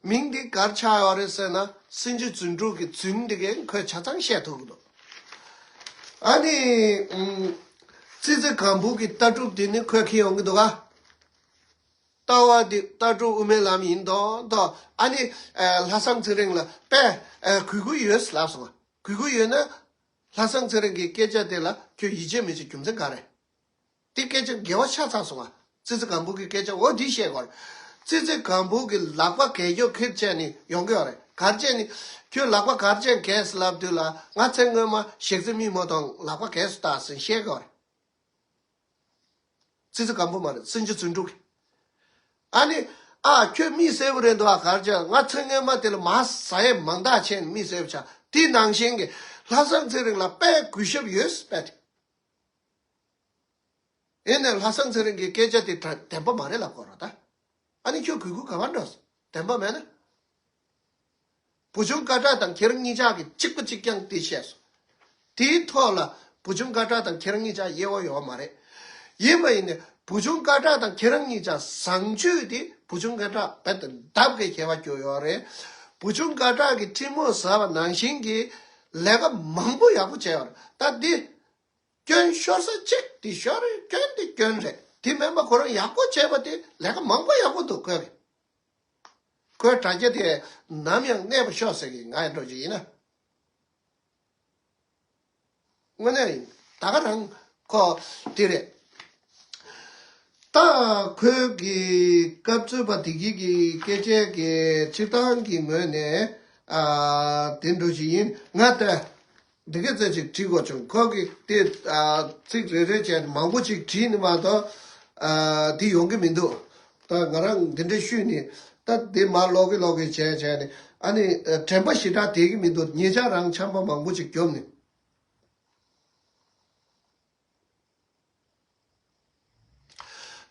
མིང་འདི་གར་ཆགས་ཡོད་རེད་ཟེར་ན་སྲིན་རྗེ་བརྫུན་དྲུག་གི་བརྫུན་འདི་གས་ཁོས་ཆ་ཚང་བཤད་ཐུབ་ཀྱི་འདུག་ཨ་ནི་ཙི་ཙི་སྒམ་པོ་གི་ལྟ་གྲུབ་འདི་ནི་ཁོས་ཁྱེར་ཡོང་གི་འདུག་ག་ལྟ་བ་འདི་ལྟ་གྲུབ་དབུ་མའི་ལམ་ཡིན་མདོག་མདོག་ཨ་ནི་ལྷ་བཟང་ཚེ་རིང་ལ་དཔེ་གུས་བཀུར་ཡོད་ལབ་སོང་། གུས་བཀུར་ཡོད་ན་ལྷ་བཟང་ཚེ་རིང་གི་སྐད་ཆ་དེ་ལ་ཁྱོད་ཡིད་ཆེས་མི་བྱེད་རྒྱུ་མཚན་ག་རེ། དེ་སྐད་ཆ་འགལ་བ་ཆགས་ཚར་སོང་ང་། ཙི་ཙི་སྒམ་པོ་གི་སྐད་ཆ་འོ་འདི་བཤད་དགོས་རེད། ཙི་ཙི་སྒམ་པོ་གི་ལག་པ་གས་རྒྱོབ་ཁེར་བྱས་ནས་ཡོང་གི་ཡོད་རེད། གར་བྱས་ནས་ཁྱོད་ལག་པ་གར་བྱས་གས་ལབ་དུས་ལ་ང་ཚེ་སྔོན་མ་ཞེག་རྩེ་མི་མོ་དང་ལག་པ་གས་སུ་བཏགས་ཟིན་བཤད་དགོས་རེད། ཙི་ཙི་སྒམ་པོ་མ་རེད། སྲིན་རྗེ་བརྫུན་དྲུག་གི། ཨ་ནི། ཨ་ཁྱོད་མི་གསལ་པོ་རེད་འདུག་ཨ་གར་བྱས་ང་ཚེ་སྔོན་མ་དེ་ལ་མ་ཟ་ཡས་མང་དག་བྱས་ནས་མི་གསལ་པོ་ཆགས། དེ་ནང་བཞིན་གྱི་ལྷ་བཟང་ཚེ་རིང་ལ་དཔེ་གུས་ཞབས་ཡོད་པས། ཡིན་ནའི་ལྷ་བཟང་ཚེ་རིང་གི་སྐད་ཆ་དེ་དྲ་བདེན་པ་མ་རེད་ལབ་དགོས་རེད་ད། ཨ་ནི་ཁྱོད་གུས་བཀུར་ག་པར་འགྲོ། བདེན་པ་མེད་ན། བུ་ཆུང་སྐད་གྲགས་དང་ཁྱེད་རང་གཉིས་ཆ་གི་གཅིག་པ་གཅིག་རྐྱང་དེ་བཤད་སོང་། དེའི་ཐོག་ལ་བུ་ཆུང་སྐད་གྲགས་དང་ཁྱེད་རང་གཉིས་ཆ་དབྱེ་བ་ཡོད་མ་རེད། ཡིན་པ་ཡིན་ནའི་བུ་ཆུང་སྐད་གྲགས་དང་ཁྱེད་རང་གཉིས་ཆ་བཟང་སྤྱོད་དེ་བུ་ཆུང་སྐད་གྲགས་རྦད་དེ་ལྡབ་ཀྱིས་ཁྱད་པར་གྱུར་ཡོད་རེད། བུ་ཆུང་སྐད་གྲགས་ཀྱིས་ཁྲིམས་མོ་ཟ་བ་ནང་བཞིན་གྱི་ལས་ཀ་མང་པོ་ཡག་པོ་བྱས་ཡོད་རེད། ད་འདི་སྐྱོན་ཤོར་ས་གཅིག་དེ་ཤོར་རེད། སྐྱོན་དེ་སྐྱོན་རེད། དེ་མིན་པ་ཁོ་རང་ཡག་པོ་བྱས་པ་དེ་ལས་ཀ་མང་པོ་ཡག་པོ་འདུག་ཁོས། ཁོའི་དྲ་རྒྱ་དེ་ནམ་ཡང་གནས་པ་ཤོག་ཟེར་གི། ང་ཡི་འགྲོ་རྒྱུ་ཡིན་ན། དངོས་གནས་ཡིན། ད་ག་རང་ཁོ་དེ་རེད། ད་ཁོས་གི་སྐབས་ཚོད་པ་དེ་གི་གི་སྐད་ཆའི་གི་སྤྱིར་བཏང་གི་ངོས་ནས་ཨ་དེ་འགྲོ་རྒྱུ་ཡིན། ང་ད་འདི་ག་ཚོད་ཅིག་བྲིས་དགོས་བྱུང་། ཁོ་གི་དེ་ཨ་ཚིག་རེ་རེ་བྱས་ནས་མང་པོ་ཅིག་བྲིས་ནས་མ་གཏོགས་ཨ་དེ་ཡོང་གི་མི་འདུག་ད་ང་རང་འདི་འདྲ་ཞུས་ནས་ད་འདི་མར་ཀློག་གི་ཀློག་གི་བྱས་བྱས་ནས་ཨ་ནི་ཨ་དྲན་པ་ཞེ་དྲག་དེ་གི་མི་འདུག་ཉེ་ཆར་རང་ཆམ་པ་མང་པོ་ཅིག་བརྒྱབ་ནས།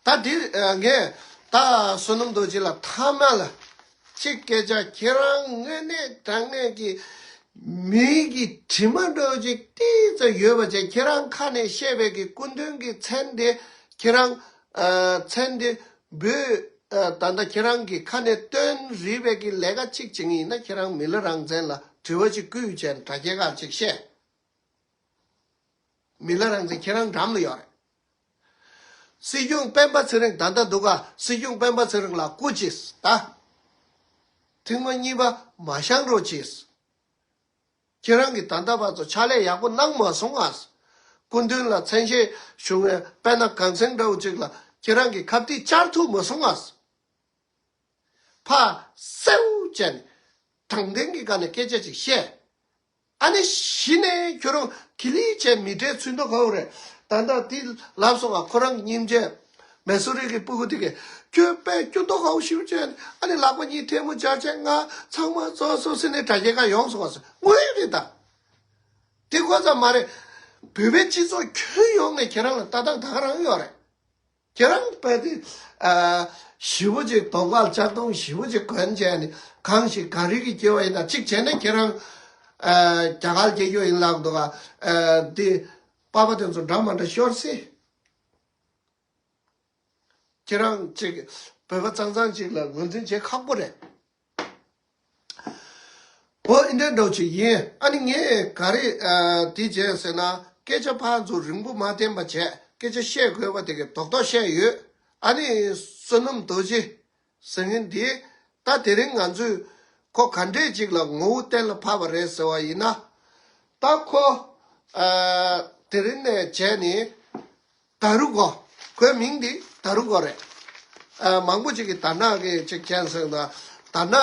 ད་འདི་ཨ་ངས་ད་བསོད་ནམས་རྡོ་རྗེ་ལ་མཐའ་མ་ལ་གཅིག་སྐད་ཆ། ཁྱེད་རང་དངོས་གནས་དྲང་གནས་ཀྱི་མི་གི་དྲི་མ་འདྲ་ཅིག་ཏིག་ཙམ་ཡོད་པ་བྱས། ཁྱེད་རང་ཁ་ནས་བཤད་པའི་གི་སྐུ་མདུན་གྱི་མཚན་དེ་ཁྱེད་རང་ཨ་མཚན་དེ་འབོད་ཨ་ད་ལྟ་ཁྱེད་རང་གི་ཁ་ནས་སྟོན་རིགས་པའི་གི་ལས་ཀ་གཅིག་བྱེད་ངེས་ཡིན་ན། ཁྱེད་རང་མི་ལ་རང་བཙན་ལ་དྲི་བ་ཅིག་བསྐུལ་བྱས་ནས་དྲ་རྒྱའི་ཁ་ཅིག་བཤད། མི་ལ་རང་བཙན་ཁྱེད་རང་འགྲམ་ལ་ཡོད་རེད། སྲིད་སྐྱོང་སྤེན་པ་ཚེ་རིང་ད་ལྟ་འདུག་ག་སྲིད་སྐྱོང་སྤེན་པ་ཚེ་རིང་ལ་སྐུ་མཁྱེན་ད། ཐེངས་མ་གཉིས་པ་མ་བཞེངས་རོགས་གྱིས། ཁྱེད་རང་གིས་ད་ལྟ་བར་དུ་ཕྱག་ལས་ཡག་པོ་གནང་མ་སོང་ང་། སྐུ་མདུན་ལ་མཚན་ཤས་ཞུ་མཁན་དཔེར་ན་གངས་སེང་འདྲ་བོ་ཅིག་ལ་ཁྱེད་རང་གིས་ཁ་གཏད་བཅར་ཐུབ་མ་སོང་ང་། ཕར་སེའུ་བྱས་ནས་དྲང་བདེན་གྱི་སྒང་ནས་སྐད་ཆ་ཅིག་བཤད། ཨ་ནི་གཞི་ནས་ཁྱོད་རང་གི་ལི་བྱས་མི་གྲལ་ཚུད་མདོག་ཁ་པོ་རེད། ད་ལྟ་དེ་ལབ་སོང་ང་། ཁོ་རང་གི་སྙིང་རྗེ་མེ་སོ་རི་གི་སྤུ་གུ་དེ་གས་ཁྱོད་དཔེ་སྐྱོ་མདོག་ཁ་པོ་ཞིག་བྱས་ཨ་ནི་ལག་པ་གཉིས་ཐལ་མོ་སྦྱར་བྱས་ང་ཚང་མ་རྫོགས་སོང་ཟེར་ནས་དྲ་རྒྱའི་ཁ་ཡོང་སོང་ང་ཟེར། དངོས་ཡོད་རེད་ད། དེ་ཁོ་ཙམ་མ་རེད། བོད་པའི་སྤྱི་ཚོགས་ཁྱོན་ཡོངས་ནས་ཁྱེད་རང་ལ་ལྟ་སྟངས་ད་ག་རང་ཡོད་རེད། ཁྱེད་རང་དཔེ་དེ་ཨ་ཞེ་པོ་ཅིག་གདོང་ཁ་ལ་ལྕགས་སྡོང་ཞེ་པོ་ཅིག་གོན་བྱས་ནས་གང་ཞིག་ག་རེ་གི་སྐྱེ་བ་ཡིན་ན་གཅིག་བྱས་ན་ཁྱེད་རང་ཨ་རྒྱ་གར་སྐྱེ་རྒྱུ་ཡིན་ལབ་འདུག་ག་ཨ་དེ་པ་ཕ་དེ་ཚོ་འདྲ་མ་འདྲ་ཤོར་སྲིད། ཁྱེད་རང་ཅིག་བོད་པ་གཙང་གཙང་ཅིག་ལ་ངོས་འཛིན་བྱེད་ཁག་པོ་རེད། འོ་འདི་འདྲ་འདྲ་ཅིག་ཡིན། ཨ་ནི་ངས་ག་རེ་ཨ་དེ་བྱས་ཟེར་ན། སྐད་ཆ་ཕར་ཚུར་རིང་པོ་མ་བསྟན་པ་བྱས། སྐད་ཆ་བཤད་དགོས་པ་དེ་གའི་རྡོག་རྡོག་བཤད་ཡོད། ཨ་ནི་བསོད་ནམས་རྡོ་རྗེ་ཟེར་མཁན་དེ་ད་དེ་རིང་ང་ཚོས་ཁོ་ག་འདྲས་ཅིག་ལ་ངོ་བོ་གཏན་ལ་ཕབ་པ་རེད་ཟེར་བ་ཡིན་ན། ད་ཁོ་ཨ་དེ་རིང་ནས་བྱས་ནས། ད་རུ་གོ། ཁོའི་མིང་འདི་ད་རུ་གོ་རེད། ཨ་མང་པོ་ཅིག་གིས་ད་ནག་གི་ཅིག་མཁྱེན་སོང་ན། ད་ནག་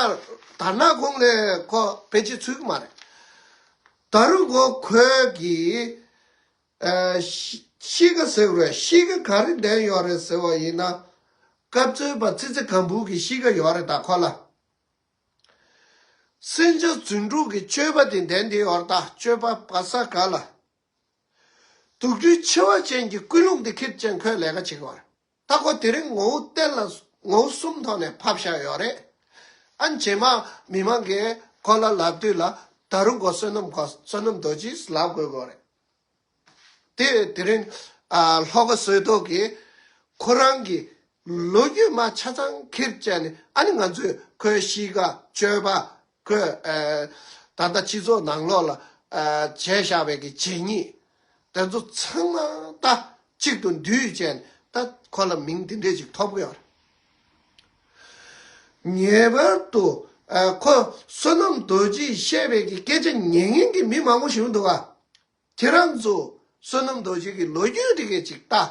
ད་ནག་གུང་ལས་ཁོ་ཕལ་ཆེར་ཚུད་ཀྱི་མ་རེད། ད་རུ་གོ་ཁོའི་གི་ཨ་གཤིས་ཀ་ཟེར་རེད། གཤིས་ཀ་ག་རེ་ལྡན་ཡོད་རེད་ཟེར་བ་ཡིན་ན། སྐབས་འཚོལ་བ་ཙི་ཙི་སྒམ་པོ་གི་གཤིས་ཀ་ཡོད་རེད་ད་ཁོ་ལ། སེམས་ཅན་རྫུ་འཕྲུལ་གྱི་སྤྱོད་པ་དེ་ལྡན་དེ་ཡོད་རེད་ད། སྤྱོད་པ་བ་ས་ག་ལ། དུག་སྦྲུལ་མཆེ་བ་ཅན་གྱི་ཀུན་སློང་དེ་ཁྱེར་ཅན་ཁོས་ལས་ཀ་བྱེད་ཀྱི་ཡོད་རེད། ད་ཁོ་དེ་རིང་ངོ་བོ་གཏན་ལ་ངོ་བོ་གསུམ་ཐོག་ནས་ཕབ་བཞག་ཡོད་རེད། ཨ་ནི་རྗེས་མ་མི་མང་གིས་ཁོ་ལ་ལབ་དུས་ལ་ད་རུང་ཁོ་བསོད་ནམས་ཁོ་བསོད་ནམས་རྡོ་རྗེ་ལབ་དགོས་ཀྱི་ཡོད་རེད། དེ་དེ་རིང་ཨ་ལྷོ་ཁ་བཟོ་ཐོག་གིས་ཁོ་རང་གི་ལོ་རྒྱུས་མ་ཆ་ཚང་ཁྱེར་བྱས་ནས། ཨ་ནི་ང་ཚོས་ཁོའི་གཤིས་ཀ་སྤྱོད་པ། ཁོས་ཨ་ད་ལྟ་སྤྱི་ཚོགས་ནང་ལོགས་ལ་ཨ་བྱས་བཞག་པའི་གི་བྱས་ཉེས་དེ་ཚོ་ཚང་མ་ད་གཅིག་ཏུ་བསྡུས་བྱས་ནས་ད་ཁོ་ལ་མིང་དེ་འདྲས་ཅིག་ཐོབ་ཀྱི་ཡོད་རེད། ངེས་པར་དུ་ཨ་ཁོ་བསོད་ནམས་རྡོ་རྗེས་བཤད་པའི་གི་སྐད་ཆ་ཉན་མཁན་གྱི་མི་མང་པོ་ཞིག་འདུག་ག་ཁྱེད་རང་ཚོ་བསོད་ནམས་རྡོ་རྗེ་གི་ལོ་རྒྱུས་དེ་གས་ཅིག་ལྟ།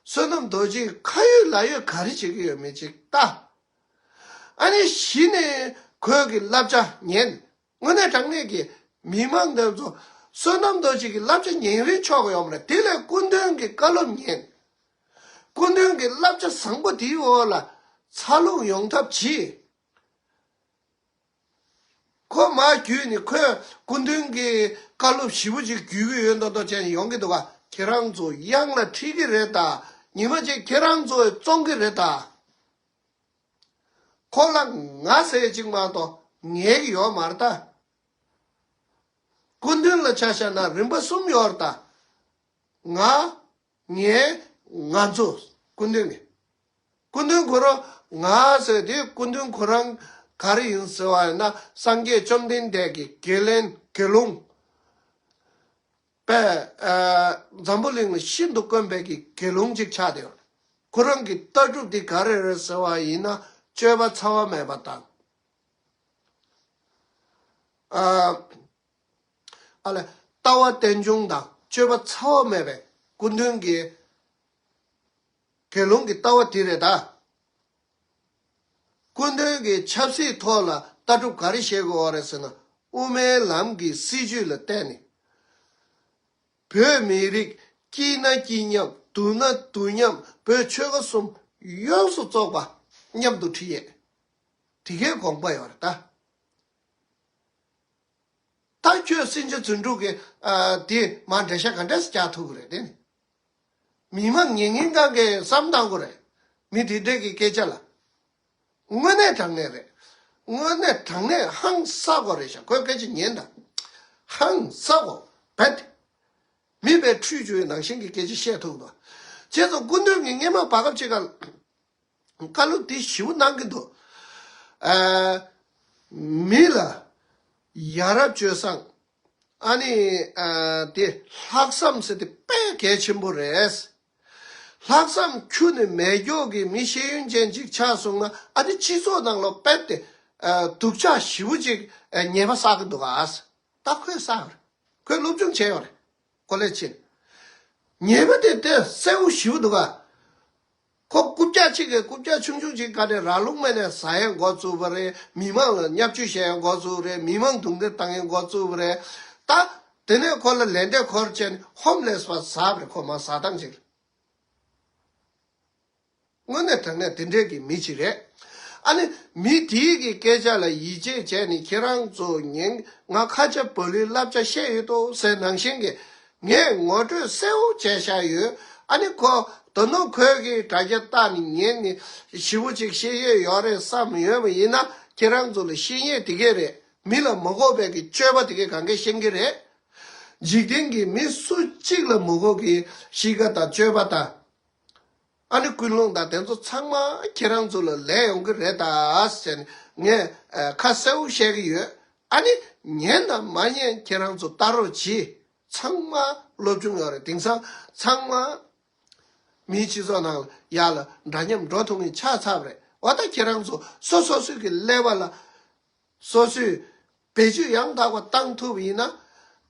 བསོད་ནམས་རྡོ་རྗེ་ཁ་ཡོད་ལག་ཡོད་ག་རེ་བྱེད་ཀྱི་ཡོད་མེད་ཅིག་ལྟ། ཨ་ནི་གཞི་ནས་ཁོས་གི་བསླབ་བྱ་ཉན། དངོས་གནས་དྲང་གནས་ཀྱི་མི་མང་འདི་ཚོ་བསོད་ནམས་རྡོ་རྗེ་གི་བསླབ་བྱ་ཉན་རིན་ཆོག་གི་ཡོད་མ་རེད། དེ་ལས་སྐུ་མདུན་གྱི་བཀའ་སློབ་ཉན། སྐུ་མདུན་གྱི་བསླབ་བྱ་བཟང་པོ་དེའི་འོག་ལ་འཚར་ལོངས་ཡོང་ཐབས་གྱིས། ཁོ་མར་བརྒྱུད་ནས་ཁོས་སྐུ་མདུན་གྱི་བཀའ་སློབ་ཞིབ་པོ་ཅིག་བརྒྱུད་ཀྱི་ཡོད་མདོག་མདོག་བྱས་ནས་ཡོང་གི་འདུག་ག་ཁྱེད་རང་ཚོ་གཡང་ལ་ཁྲིད་ཀྱི་རེད་ད། ཉི་མ་གཅིག་ཁྱེད་རང་ཚོས་བཙོང་གི་རེད་ད། ཁོ་ལ་ང་ཟེར་གཅིག་མ་གཏོགས་ངའི་གི་ཡོད་མ་རེད་ད། སྐུ་མདུན་ལ་ཆ་བཞག་ན་རིམ་པ་གསུམ་ཡོད་རེད་ད། ང་། ངའི། ང་ཚོ། སྐུ་མདུན་གྱི། སྐུ་མདུན་ཁོ་རང་ང་ཟེར་དེ་སྐུ་མདུན་ཁོ་རང་ག་རེ་ཡིན་ཟེར་བ་ཡིན་ན། སངས་རྒྱས་བཅོམ་ལྡན་འདས་ཀྱི་དགེ་ལན་དགེ་སློང་པས། ཨ། འཛམ་བུ་གླིང་ལ་ཤིན་ཏུ་དཀོན་པའི་གི་དགེ་སློང་ཅིག་ཆགས་བསྡད་ཡོད། ཁོ་རང་གི་ལྟ་གྲུབ་དེ་ག་རེ་རེད་ཟེར་བ་ཡིན་ན། སྤྱོད་པ་ཚ་བ་མེད་པ་དང་། ཨ། ཨ་ལས། ལྟ་བ་རྟེན་འབྱུང་དང་སྤྱོད་པ་ཚ་བ་མེད་པའི་སྐུ་མདུན་གྱི་དགེ་སློང་གི་ལྟ་བ་དེ་རེད་ད། སྐུ་མདུན་གྱི་ཆབ་སྲིད་ཐོག་ལ་ལྟ་གྲུབ་ག་རེ་བཤད་དགོས་པ་རེད་ཟེར་ན། དབུ་མའི་ལམ་གྱི་སྲིད་བྱུས་ལ་བརྟེན་ནས། བོད་མི་རིགས་སྐྱིད་ན་སྐྱིད་མཉམ། སྡུག་ན་སྡུག་མཉམ། བོད་ཆོལ་ཁ་གསུམ་ཡོངས་སུ་རྫོགས་པ་མཉམ་དུ་ཁྲིད་ཡས། དེ་གའི་དགོངས་པ་ཡོད་རེད་ད། ད་ཁྱོད་སྲིད་འཇུ་རྫུ་འཕྲུལ་གྱི། ཨ། དེ་མར་འགྲེལ་བཤད་ག་འདྲས་སེ་རྒྱག་ཐུབ་ཀྱི་རེད་དེ་ནི། མི་མང་ཉན་མཁན་གང་གིས་བསམ་བཏང་དགོས་རེད། མི་དེ་འདྲས་ཀྱི་སྐད་ཆ་ལ། དངོས་གནས་དྲང་གནས་རེད། དངོས་གནས་དྲང་གནས་ཧང་སངས་པོ་རེད་ཤག་ཁོའི་སྐད་ཆ་ཉན་དང་། ཧང་སངས་པོ་རྦད་དེ། མི་དཔེ་ཁྲུས་གཅུ་བའི་ནང་བཞིན་གྱི་སྐད་ཆ་བཤད་ཐུབ་འདུག་བྱས་ཙང་སྐུ་མདུན་གྱིས་སྔས་མ་བར་སྐབས་ཅིག་ག་ལ། བཀའ་སློབ་འདི་ཞིབ་པོ་གནང་གི་འདུག་ཨ། མི་ལ་ཡ་རབས་སྤྱོད་བཟང་། ཨ་ནི། ཨ། དེ་ལྷག་བསམ་ཟེར་དེ་དཔེ་གལ་ཆེན་པོ་རེད། ལྷག་བསམ་ཁྱོན་ནས་མེད་མཁན་གྱི་མི་ཤེས་ཡོན་ཅན་ཅིག་ཆགས་སོང་ན། ཨ། དེ་སྤྱི་ཚོགས་ནང་ལ་རྦད་དེ། ཨ། སྡུག་ཅག་ཞེ་པོ་ཅིག་ཨ། ཉེས་པ་བསགས་ཀྱི་འདུག་ག་ད་ཁོས་བསགས་པ་རེད། ཁོས་སློབ་སྦྱོང་བྱས་ཡོད་རེད། ཀོ་ལེ་ཇི་ཕྱིན། ཉེས་པ་དེ་དེ་གསལ་པོ་ཞེ་པོ་འདུག་ག་ཁོ་རྐུབ་བཀྱག་ཅིག་གིས། རྐུབ་བཀྱག་ཆུང་ཆུང་ཅིག་ག་ནས་ར་ལུག་སྨྲ་ནས་ཟ་ཡས་འགོ་བཙུགས་པ་རེད། མི་མང་ལ་བརྙས་བཅོས་བྱེད་ཡས་འགོ་བཙུགས་པ་རེད། མི་མང་རྡུང་རྡེག་བཏང་ཡས་འགོ་བཙུགས་པ་རེད། ད་དེ་ནས་ཁོ་ལ་ལན་འདེབས་འཁོར་བྱས་ནས་ཧོམ་ལེས་པ་ཟ་བ་རེད། ཁོ་མ་ཟ་སྟངས་ཅིག་རེད། དངོས་གནས་དྲང་གནས་དེ་འདྲའི་གི་མི་ཅིག་རེད། ཨ་ནི་མི་དེའི་གི་སྐད་ཆ་ལ་ཡིད་ཆེས་བྱས་ནས། ཁྱེད་རང་ཚོ་ཉན། ང་ཁ་ཆེ་བོད་ལུགས་བསླབ་བྱ་བཤད་ཡོད་དོ་ཟེར་ནང་བཞིན་གྱི་ངས་ངོ་སྤྲོད་གསལ་པོ་བྱས་བཞག་ཡོད། ཨ་ནི་ཁོ་དོ་ནོ་ཁོའི་གི་དྲ་རྒྱ་བལྟས་ནས་ཉན་ནས་ཞེ་པོ་ཅིག་ཤེས་ཡས་ཡོད་རེད་བསམ་ཡོད་པ་ཡིན་ན། ཁྱེད་རང་ཚོ་ལ་ཤེས་ཡས་དེ་གས་རེད། མི་ལ་མ་དགོས་པའི་གི་སྤྱོད་པ་དེ་གས་གང་གས་ཤེས་ཀྱི་རེད། འཇིག་རྟེན་གྱི་མི་སུ་གཅིག་ལ་མ་དགོས་གི་གཤིས་ཀ་དང་སྤྱོད་པ་དང་། ཨ་ནི་ཀུན་སློང་དང་དེ་ཚོ་ཚང་མ་ཁྱེད་རང་ཚོ་ལ་ལས་ཡོང་གི་རེད་ད་ཟེར་ནས་ངས་ཨ་ཁ་གསལ་པོ་བཤད་ཀྱི་ཡོད། ཨ་ནི་ཉན་དང་མ་ཉན་ཁྱེད་རང་ཚོ་ལྟ་རོགས་གྱིས། ཚང་མ་སློབ་སྦྱོང་ཡོད་རེད། དེང་སང་ཚང་མ་མིའི་སྤྱི་ཚོགས་ནང་ལ་ཡར་ལ་འདྲ་མཉམ་འགྲོ་ཐུབ་མཁན་ཆགས་ཚར་བ་རེད། འོ་ད་ཁྱེད་རང་ཚོ་སོ་སོ་སོའི་གི་ཀླད་པ་ལ། སོ་སོས་བེད་སྤྱོད་ཡང་དག་པ་བཏང་ཐུབ་པ་ཡིན་ན།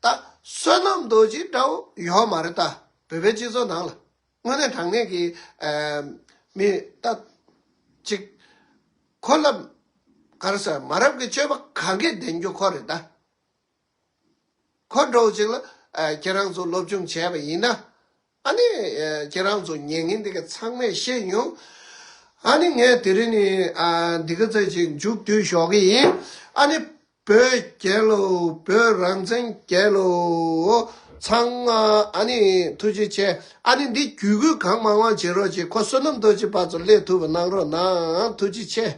ད་བསོད་ནམས་རྡོ་རྗེ་འདྲ་བོ་ཡོད་མ་རེད་ད། བོད་པའི་སྤྱི་ཚོགས་ནང་ལ་དངོས་གནས་དྲང་གནས་ཀྱི་ཨ་མི་ད་ཅིག་ཁོ་ལ་ག་རེ་ཟེར། མ་རབས་ཀྱི་སྤྱོད་པ་གང་གས་ལྡན་རྒྱུ་ཁོ་རེད་ད། ཁོ་འདྲ་བོ་ཅིག་ལ་ཨ་ཁྱེད་རང་ཚོ་སློབ་སྦྱོང་བྱས་པ་ཡིན་ན། ཨ་ནི་ཨ་ཁྱེད་རང་ཚོ་ཉན་མཁན་འདི་ག་ཚང་མས་ཤེས་མྱོང་། ཨ་ནི་ངས་དེ་རིང་ནི་ཨ་འདི་ག་ཚོད་ཅིག་མཇུག་བསྡུས་ཞོག་གི་ཡིན། ཨ་ནི་བོད་རྒྱལ་ལོ། བོད་རང་བཙན་རྒྱལ་ལོ། ཚང་མ་ཨ་ནི་ཐུགས་རྗེ་ཆེ། ཨ་ནི་འདི་བརྒྱུད་སྐུལ་གང་མང་མང་བྱེད་རོགས་བྱེད། ཁོ་བསོད་ནམས་རྡོ་རྗེ་ཕར་ཚུར་སླེབས་ཐུབ་པ་གནང་རོགས་གནང་། ཐུགས་རྗེ་ཆེ།